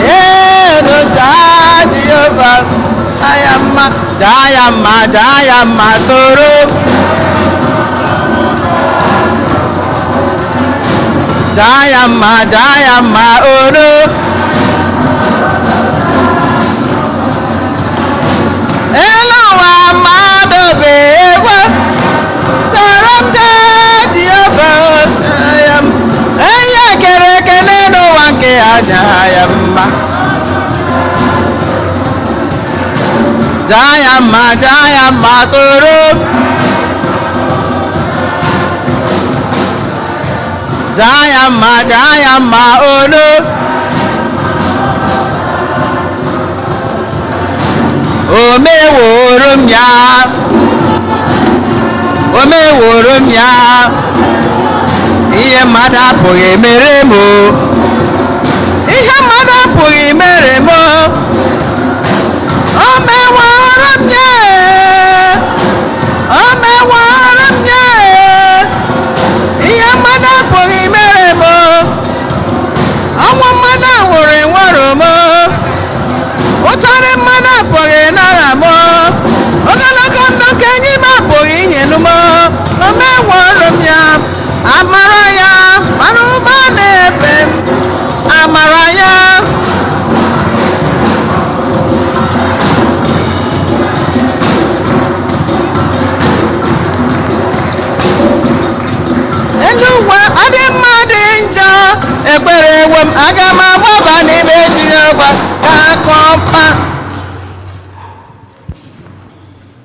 Ee, jaa Jehova, jaa ya mma, jaa ya mma, jaa ya mma, soro jaa ya mma, jaa ya mma oro. Elu ụwa mmadụ bụ egwe, soro m jaa Jehova, jaa ya mma. Ihe kere eke n'elu ụwa nke ya, jaa ya mma, jaa ya mma, jaa ya mma, soro jaa ya mma, jaa ya mma olu. O meworo m ya, o meworo m ya ihe mmadụ apụghị mere m o. Ihe mmadụ apụghị mere m o. O meworo m ya, o meworo m ya ihe mmadụ apụghị mere m o. Ọnwụ mmadụ nwụrụ nwụrụ m o. Ụtarị mmadụ apụghị nara m o. Ogologo ndụ ka enyi m apụghị inyelu m o. Ewe m, aga m agbaba n'ime Jehova ka akọpa.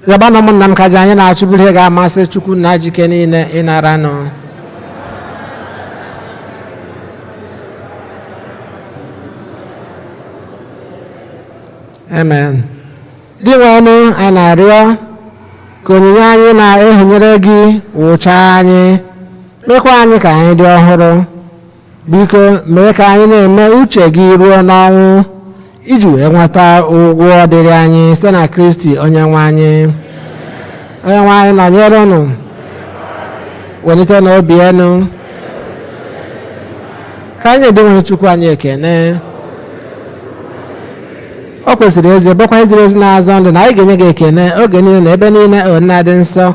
Yaba na ụmụnna m, ka ji anyị na-achụburu ihe ga-amasị Chukwu na jike niile ịnara nụ. Amen. Dị nwe ọnụ, anyị na-arịọ ka onyinye anyị na-ehunyere gị wụchaa anyị, mekwa anyị ka anyị dị ọhụrụ. Biko mee ka anyị na-eme uche gị ruo n'ọnwụ, iji wee nweta ụgwọ dịrị anyị site na Kristi onye nwe anyị. Onye nwe anyị nọnyere unu. Welite na obi enu. Ka anyị na-edo Chukwu anyị ekene. O kwesịrị ezi, bụkwa iziri ezi na-azọ ndụ na anyị ga-enye gị ekene oge niile na ebe niile, onna dị nsọ,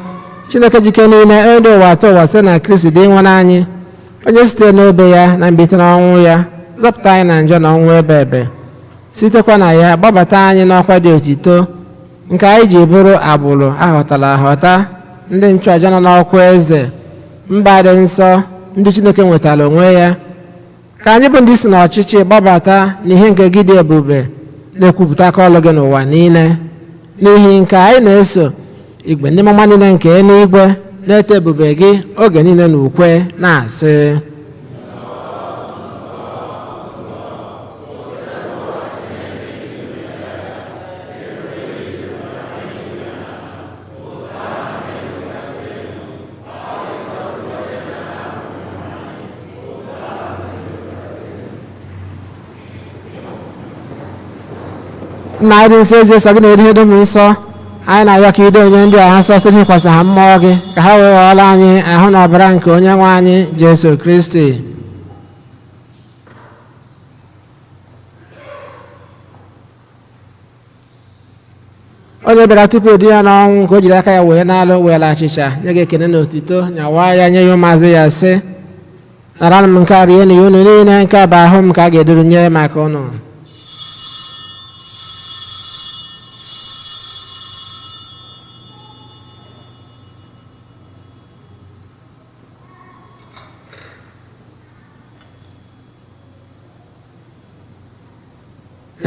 Chineke jike niile, onye dị ụwa atọ ụwa, site na Kristi dị nwere anyị, onye site n'obe ya na mbilite n'ọnwụ ya zọpụta anyị na njọ na ọnwụ ebe ebe, sitekwa na ya gbabata anyị n'ọkwa dị otito nke anyị ji bụrụ agbụrụ ahọtara ahọta, ndị nchụàja nọ n'ọkwa eze, mba dị nsọ, ndị Chineke nwetara onwe ya. Ka anyị bụ ndị si n'ọchịchị gbabata n'ihe nke gị dị ebube, na-ekwupụta aka ọlụ gị n'ụwa niile. N'ihi nke anyị na-eso igwe ndị mama niile nke eluigwe na-eto ebube gị oge niile na ukwe na-asị: Nna anyị dị nsọ, ezi nsọ gị na-eri ihe dum nsọ, anyị na-arịọ ka ido onye ndị a ha nsọ site n'ịkwasa ha mmụọ gị, ka ha wee ghọọrọ anyị ahụ na ọbara nke onye nwe anyị Jesu Kristi. Onye bịara tupu di ya n'ọnwụ ka o jiri aka ya wee na-alụ were achịcha nye gị ekene na otito, nyawa ya, nye ya ụmụazị ya, sị: "Nara m nke a, rie na ya unu niile. Nke a bụ ahụ m ka a ga-eduru nye maka unu."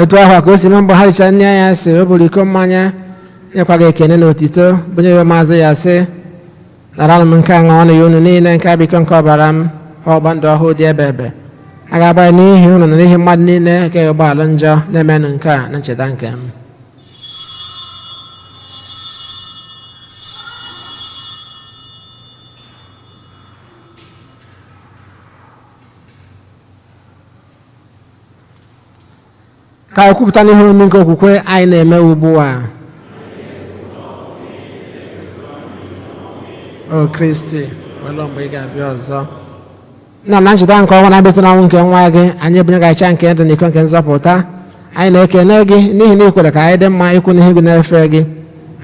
Etu ahụ ka o si mee mgbe ha richara nne ya, sị o buru iko mmanya, nyekwa gị ekene na otito, bunye ya ụmụazị ya, sị: "Nara m nke a, ṅụọ ya unu niile. Nke a bụ iko nke ọbara m, ọgba ndụ ọhụụ dị ebe ebe a ga-agba ya n'ihi unu na n'ihi mmadụ niile nke ụgbọala njọ. Na-emenụ nke a na ncheta nke m." Ka anyị kwupụta n'ihe omume nke okwukwe anyị na-eme ugbu a. O Kristi, welụ mgbe ị ga-abịa ọzọ. Nna, na ncheta nke ọnwa na-abịata n'ọnwụ nke nwa gị, anyị ebunye gị acha nke ndụ na iko nke nzọpụta. Anyị na-ekene gị n'ihi na ị kwere ka anyị dị mma ikwu n'ihu gị na-efe gị.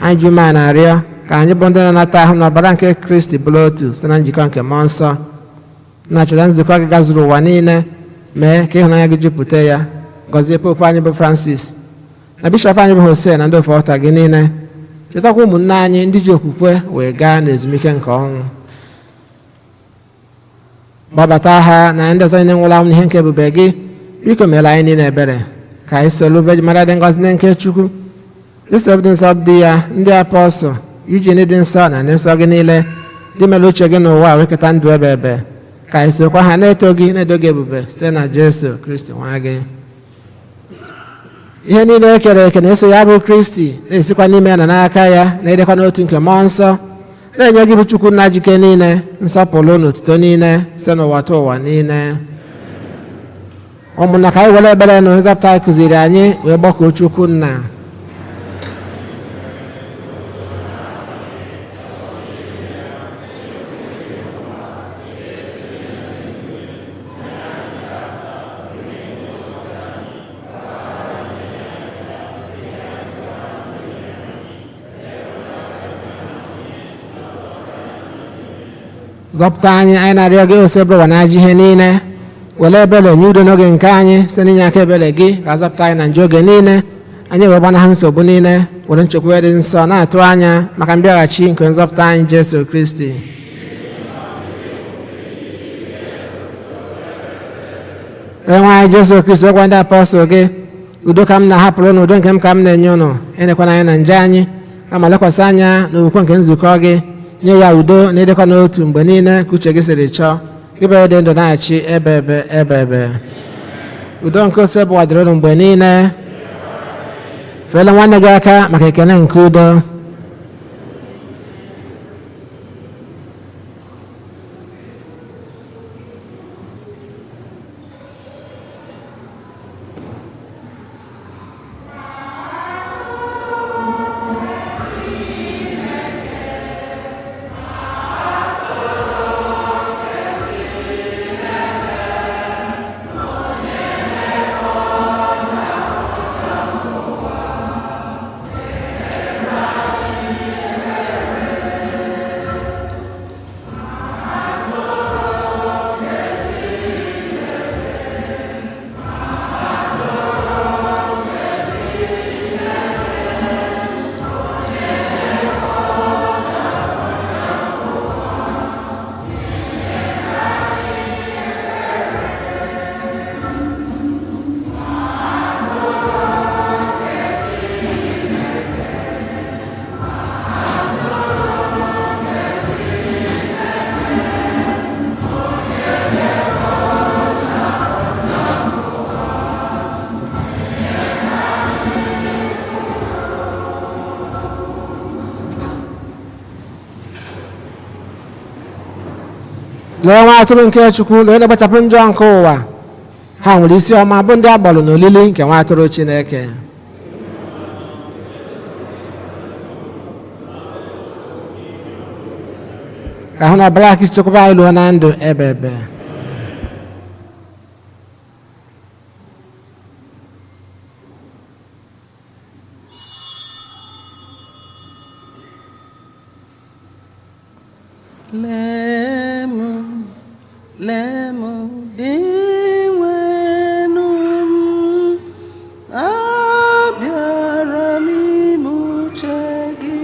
Anyị ji umeala na-arịọ ka anyị bụ ndị na-anata ahụ na ọbara nke Kristi bụrụ otu site na njikọ nke mmụọ nsọ. Na cheta nzukọ gị gazuru ụwa niile, mee ka ịhụnanya gị jupụta ya. Gọzie Popu anyị bụ Francis, na bishọp anyị bụ Hosea, na ndị ofe ọta gị niile. Chetakwa ụmụnne anyị ndị ji okwukwe wee gaa n'ezumike nke ọnwụ. Gbabata ha na ndị ọzọ niile nwụrụ anwụ n'ihe nke ebube gị. Biko mere anyị niile ebere, ka anyị soro Virgin Maria dị ngọzi nke Chukwu, Josef dị nsọ dị ya, ndị apọstụl Eugene dị nsọ, na ndị nsọ gị niile ndị mere uche gị n'ụwa wee keta ndụ ebe ebe, ka anyị sokwa ha na-eto gị, na-edo gị ebube site na Jesu Kristi nwa gị. Ihe niile e kere eke na-eso ya bụ Kristi na-esikwa n'ime ya na n'aka ya na-edekwa n'otu nke mmụọ nsọ, na-enye gị bụ Chukwu nna jike niile nsọpụrụ na otuto niile site n'ụwa ta ụwa niile. Ụmụnna, ka anyị were ebere na nzọpụta anyị kụziri anyị wee gbakọọ Chukwu nna. Zọpụta anyị, anyị na-arịọ gị, Osebụrụwa na ajọ ihe niile. Were ebere nye udo n'oge nke anyị. Site n'inye aka ebere gị, ka azọpụta anyị na njọ oge niile, anyị wee gbanahụ nsogbu niile, were nchekwube dị nsọ na-atụ anya maka mbịaghachi nke nzọpụta anyị Jesu Kristi. Onyenwe anyị Jesu Kristo, gwa ndị apọstụl gị, udo ka m na-ahapụrụ unu, udo nke m ka m na-enye unu. Enekwana anya na nje anyị, kama lekwasị anya n'okwukwe nke nzukọ gị, nye ya udo na ịdịkwa n'otu mgbe niile ka uche gị siri chọọ. Gị bụ onye dị ndụ na-achị ebe ebe ebe ebe. Udo nke ose bụ dịrị unu mgbe niile. Feela nwanne gị aka maka ekele nke udo. Lee nwa atụrụ nke Chukwu, lee na-ekpochapụ njọ nke ụwa. Ha nwere isi ọma bụ ndị agbọrọ n'olili nke nwa atụrụ Chineke. Ka hụ na ọbara Kristi chekwaba anyị ruo na ndụ ebe ebe. Lee m, lee m, dị nwenụ m, abịara m ime uche gị.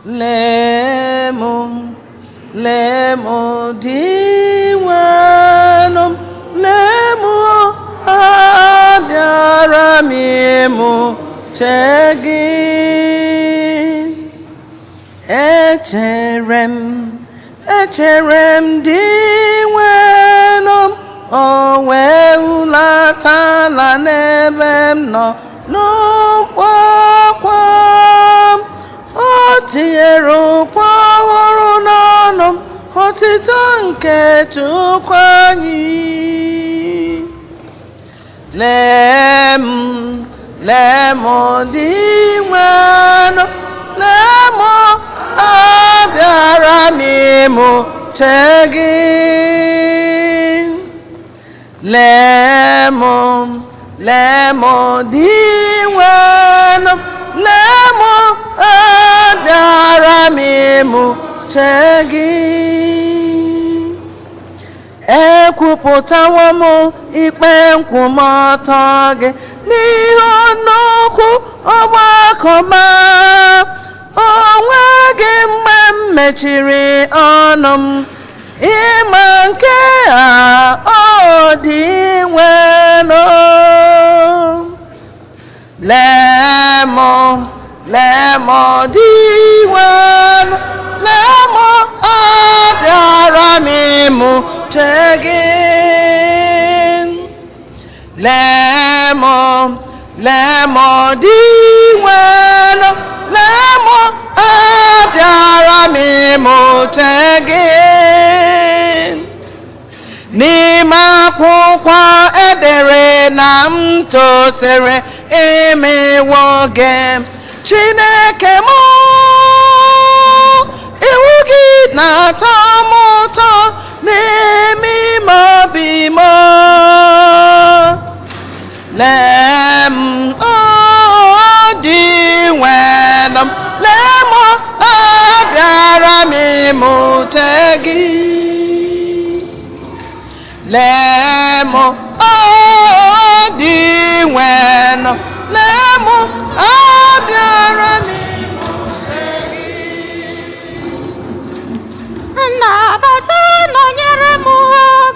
Lee m, lee m, dị nwenụ m, lee m, abịara m ime uche gị. Echere m, echere m dị nwenụ m, o wee hulatala n'ebe m nọ n'ụkpọkwa m. O tinyere ụkpọ ọhụrụ n'ọnụ m, otito nke Chukwu anyị. Lee m, lee m dị nwenụ, lee m, abịara m ịmụ uche gị. Lee m, lee m dị nwenụ, lee m, abịara m ịmụ uche gị. Ekwupụtawo m ikpe nkwụmọtọ gị n'ihu nnukwu ọgbakọ ma onwe gị mgbe m mechiri ọnụ m ịma nke a ọ dị nwenụ. Lee m, lee m dị nwenụ, lee m, abịara m ịmụ uche gị. Lee m, lee m dị nwenụ, lee m, abịara m ịmụ uche gị. N'ime akwụkwọ edere na m tosiri emewo gị, Chineke m, iwu gị na-atọ m ụtọ n'ime ime obi m. Lee m, ọ dị nwenụ m, lee m, abịara m ịmụ uche gị. Lee m, ọ dị nwenụ, lee m, abịara m ịmụ uche gị. Nnabata nọnyere m.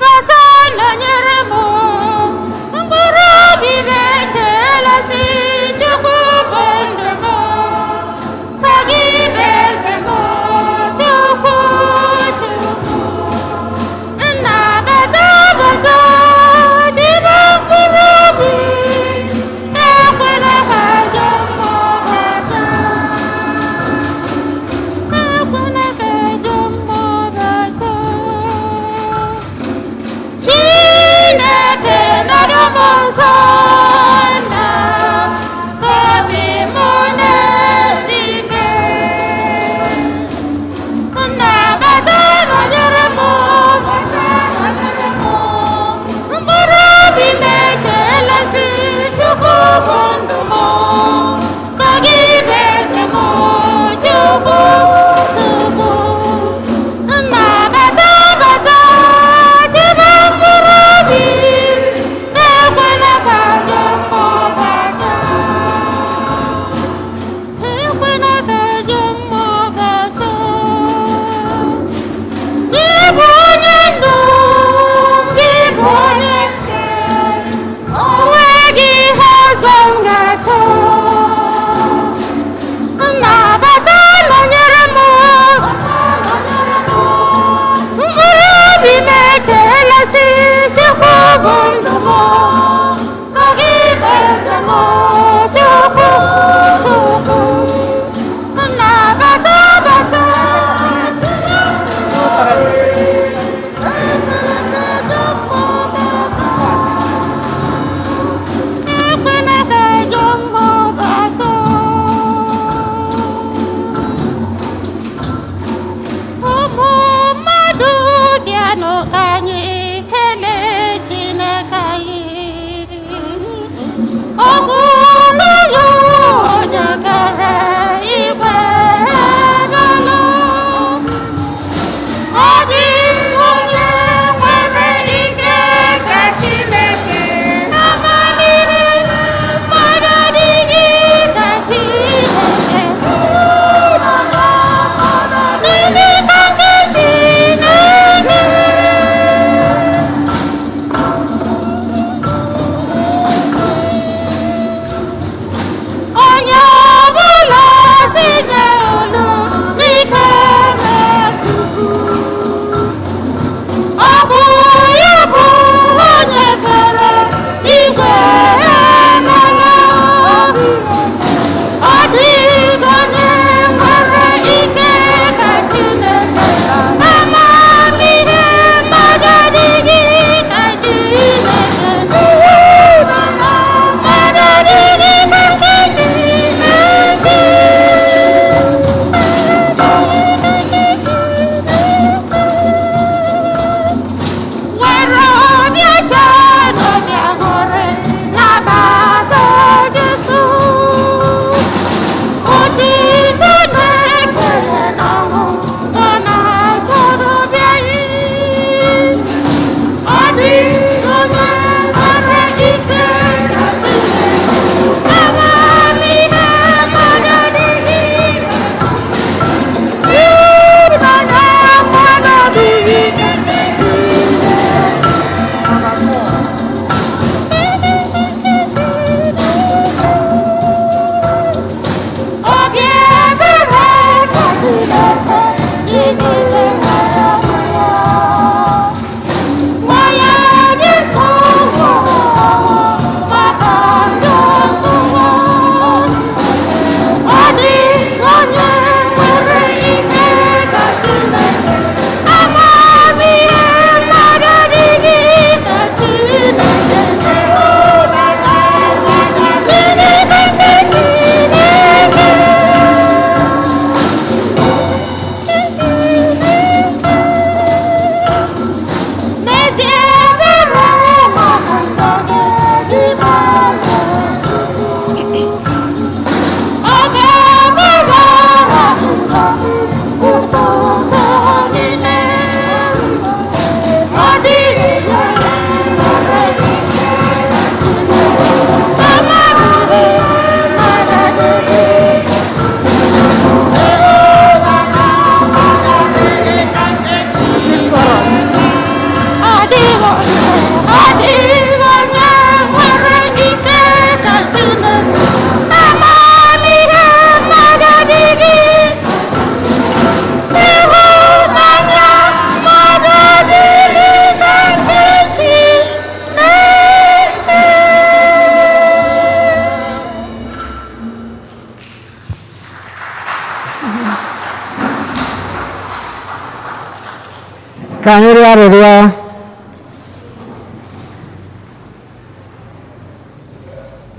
Ka anyị rịọ arịrịọ.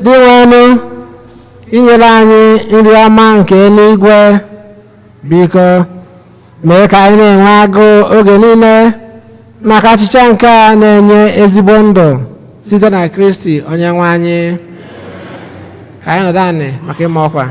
Dinwenụ, inyere anyị nri ọma nke eluigwe, biko mee ka anyị na-enwe agụụ oge niile maka achịcha nke a na-enye ezigbo ndụ, site na Kristi onye nwe anyị. Ka anyị nọdụ anị maka ịma ọkwa.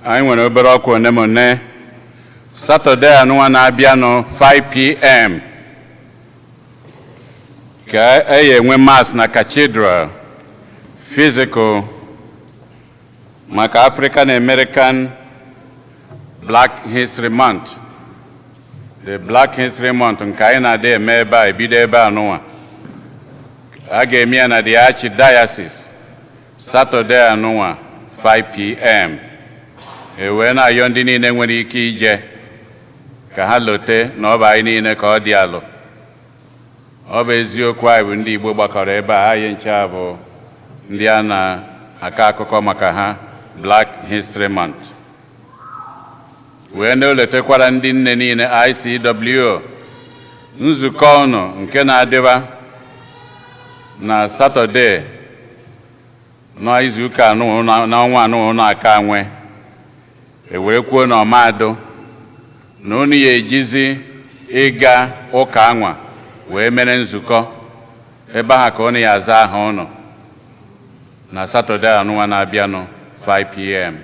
Anyị nwere obere ọkwa one ma one. Satọde anụnwa na-abịanụ, 5 p.m., ka e ya enwe Mass na Cathedral physical maka African American Black History Month, the Black History Month nke anyị na-adị eme ebe a, ebido ebe anụnwa. A ga-eme ya na the Archdiocese, Satọde anụnwa, 5 p.m. E wee na-ayọ ndị niile nwere ike ije ka ha lote na ọ bụ anyị niile ka ọ dị alụ. Ọ bụ eziokwu, anyị bụ ndị Igbo gbakọrọ ebe a, anyị nche bụ ndị a na-akọ akụkọ maka ha, Black History Month. Wee na-eletekwara ndị nne niile ICWO nzukọ unu nke na-adịba na Satọde n'izuụka anụ n'ọnwa anụ na-aka nwe, e were kwuo na ọmadụ na unu ya ejizi ịga ụka anwa wee mere nzukọ ebe ahụ, ka unu ya aza aha unu na Satọde anụnwa na-abịanụ, 5 p.m.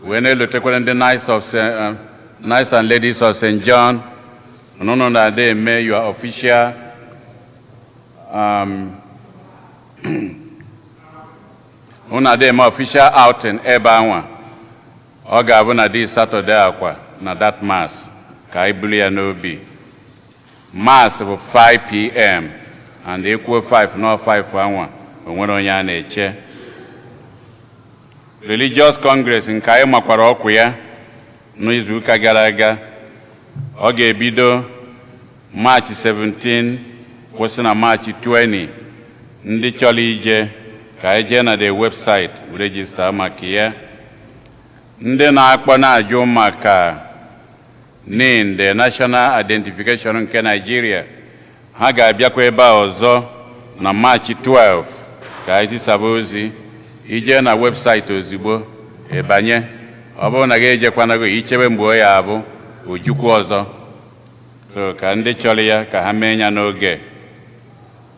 Wee na-elotekwara ndị Knights and Ladies of St. John, unu na-adị eme your official unu adị eme official outing ebe anwa. Ọ ga-abụ na this Saturday akwa na that Mass, ka anyị buru ya n'obi. Mass bụ 5 p.m. and ekwuo 5 no 5 anwa, o nwere onye a na-eche. Religious Congress nke anyị makwara ọkwa ya n'izuụka gara aga, ọ ga-ebido March 17, kwụsị na March 20. Ndị chọrọ ije, ka anyị jee na the website register maka ya. Ndị na-akpọ na-ajụ maka NIN, the National Identification nke Nigeria, ha ga-abịakwa ebe a ọzọ na March 12 ka anyị zisaba ozi. Ije na website ozugbo ịbanye. Ọ bụrụ na gị ejekwanago, ichebe mgbe ọ ya abụ ojukwu ọzọ. So ka ndị chọrọ ya ka ha mee ya n'oge.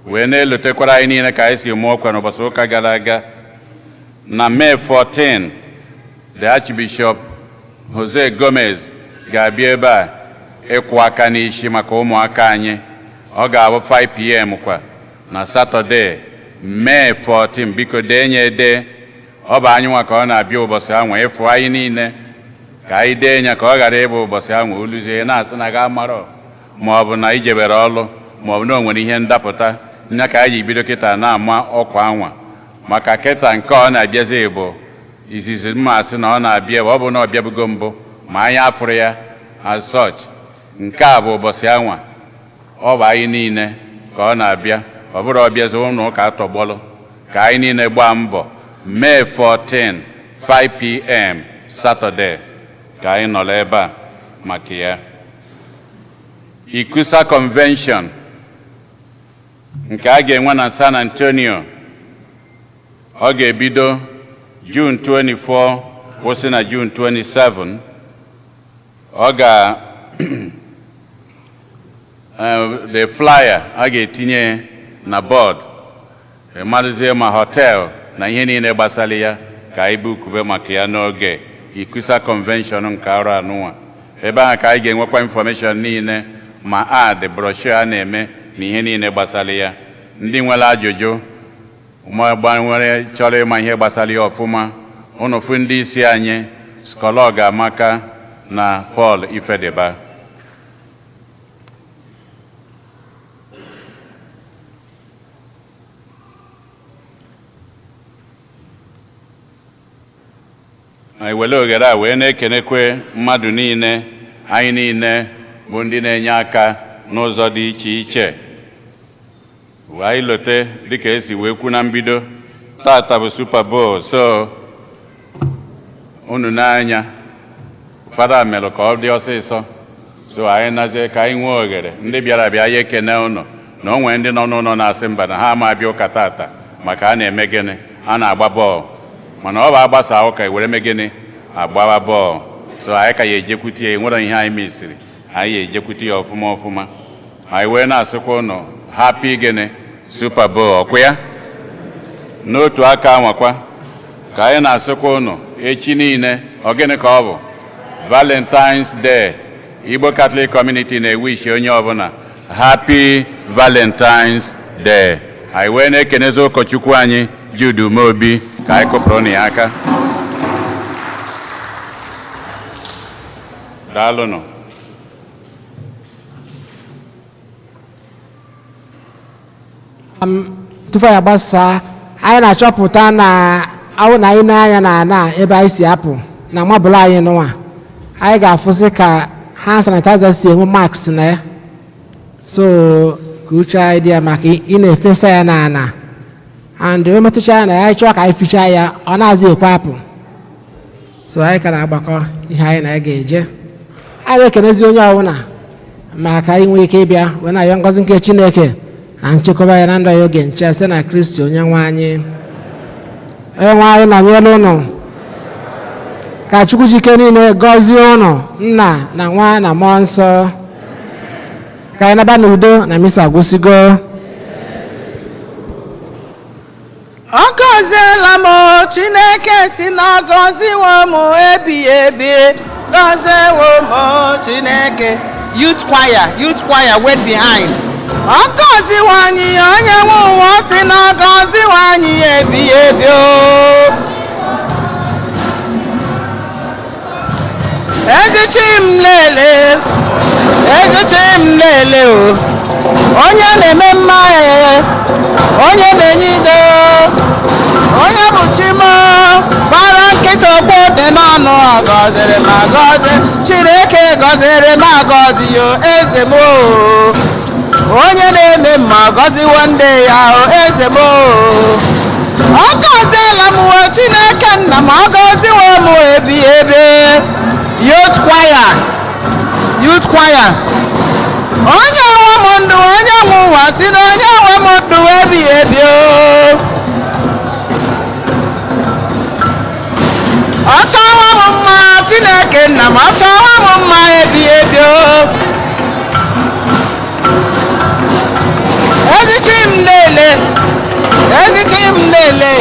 Wee na-elotekwara anyị niile ka anyị si mụọ ọkwa n'ụbọchị ụka gara aga, na May 14, the Archbishop Jose Gomez ga-abịa ebe a ịkwụ aka n'isi maka ụmụaka anyị. Ọ ga-abụ 5 p.m. kwa na Satọde, May 14. Biko dee nye ede. Ọ bụ anyị nwa ka ọ na-abịa ụbọchị ahụ ịfụ anyị niile, ka anyị dee ya, ka ọ ghara ịbụ ụbọchị ahụ oluzie na-asị na ga amarọ, ma ọ bụ na ijebere ọlụ, ma ọ bụ na o nwere ihe ndapụta nya. Ka anyị ji bido kịta na-ama ọkwa anwa maka kịta nke ọ na-abịazi bụ izizi mma asị na ọ na-abịa. Ọ bụ na ọ bịabugo mbụ ma anyị afụrụ ya as such. Nke a bụ ụbọchị anwa ọ bụ anyị niile ka ọ na-abịa. Ọ bụrụ ọbịazi ụlọ ụka atọgbọlụ, ka anyị niile gbaa mbọ, May 14, 5 p.m., Saturday, ka anyị nọrọ ebe a maka ya. ICCUSA Convention nke a ga-enwe na San Antonio, ọ ga-ebido June 24, kwụsị na June 27. Ọ ga the flyer a ga-etinye na board, marụzie ma hotel na ihe niile gbasara ya, ka anyị bukube maka ya n'oge. ICCUSA Convention nke arọ anụnwa, ebe ahụ ka anyị ga-enwekwa information niile, ma ad brochure a na-eme na ihe niile gbasara ya. Ndị nwere ajụjụ ma gbanwere chọrọ ịma ihe gbasara ya ọfụma, unu fụ ndị isi anyị, Skolog Amaka na Paul Ifedeba. Anyị were oghere a wee na-ekenekwe mmadụ niile, anyị niile bụ ndị na-enye aka n'ụzọ dị iche iche. Anyị lote dịka esi wee kwu na mbido, tata bụ Super Bowl, so unu n'anya fada melụ ka ọ dị ọsịsọ, so anyị nazie ka anyị nwee oghere. Ndị bịara abịa, ya ekene unu, na o nwee ndị nọ n'ụlọ na-asị mba, na ha ama abịa ụka tata maka a na-eme gịnị? A na-agba bọọlụ. Mana ọ bụ agbasa ụka were mee gịnị? Agbawa bọọlụ. So anyị ka ya ejekwute ya, nwere ihe anyị mesiri, anyị ya ejekwute ya ọfụma ọfụma. Anyị wee na-asịkwa ụnụ happy gịnị? Super Bowl. Ọkụ ya n'otu aka anwakwa ka anyị na-asịkwa ụnụ, echi niile, ọ gịnị ka ọ bụ? Valentine's Day. Igbo Catholic Community na-ewishi onye ọbụla happy Valentine's Day. Anyị wee na-ekenezi ụkọchukwu anyị Jude Umeobi, ka anyị kụpụrụ na ya aka. Daalụnụ. Tupu anyị agbasaa, anyị na-achọpụta na awụ na anyị na-anya na ana ebe anyị si apụ na mabụl anyị nụwa, anyị ga-afụsị ka hand sanitizer si enwe mask na ya. So ka uche anyị dị ya maka ị na-efesa ya na ana, and o metụcha ya na ya, anyị chọọ ka anyị fichaa ya, ọ na-azị ekwe apụ. So anyị ka na-agbakọ ihe anyị na ya ga-eje. Anyị na-ekenezi onye ọbụla maka inwe ike ịbịa, wee na-ayọ ngọzi nke Chineke na nchekwaba ya na ndụ ya oge nche, site na Kristi onye nwe anyị. Onye nwe anyị nọnyere ụnụ. Ka Chukwu jike niile gọzie ụnụ, Nna na Nwa na Mmụọ Nsọ. Ka anyị naba n'udo na misa gwụsịgo. Ọ gọziela m, Chineke si na ọ gọziwo m ebighị ebi, gọziewo m Chineke. Youth choir, youth choir, wait behind. Ọ gọziwo anyị, onye nwe ụwa si na ọ gọziwo anyị ebighị ebi o. Ezichi m lele, ezichi m lele o, onye na-eme mma e, onye na-enye ido, onye bụ chi m gbara nkịta okwu dị n'ọnụ. Ọ gọziri m agọzi, Chineke gọziri m agọzi yo, eze m o. Onye na-eme mma gọziwo ndị ya o, eze m o. Ọ gọziela m o, Chineke nna m, ọ gọziwo m ebi ebi. Youth choir, youth choir. Onye nwe m ndụ, onye nwe ụwa si na onye nwe m ndụ ebi ebi o. Ọ chọwa m mma, Chineke nna m, ọ chọwa m mma ebi ebi o. Ezichi m lele, ezichi m lele.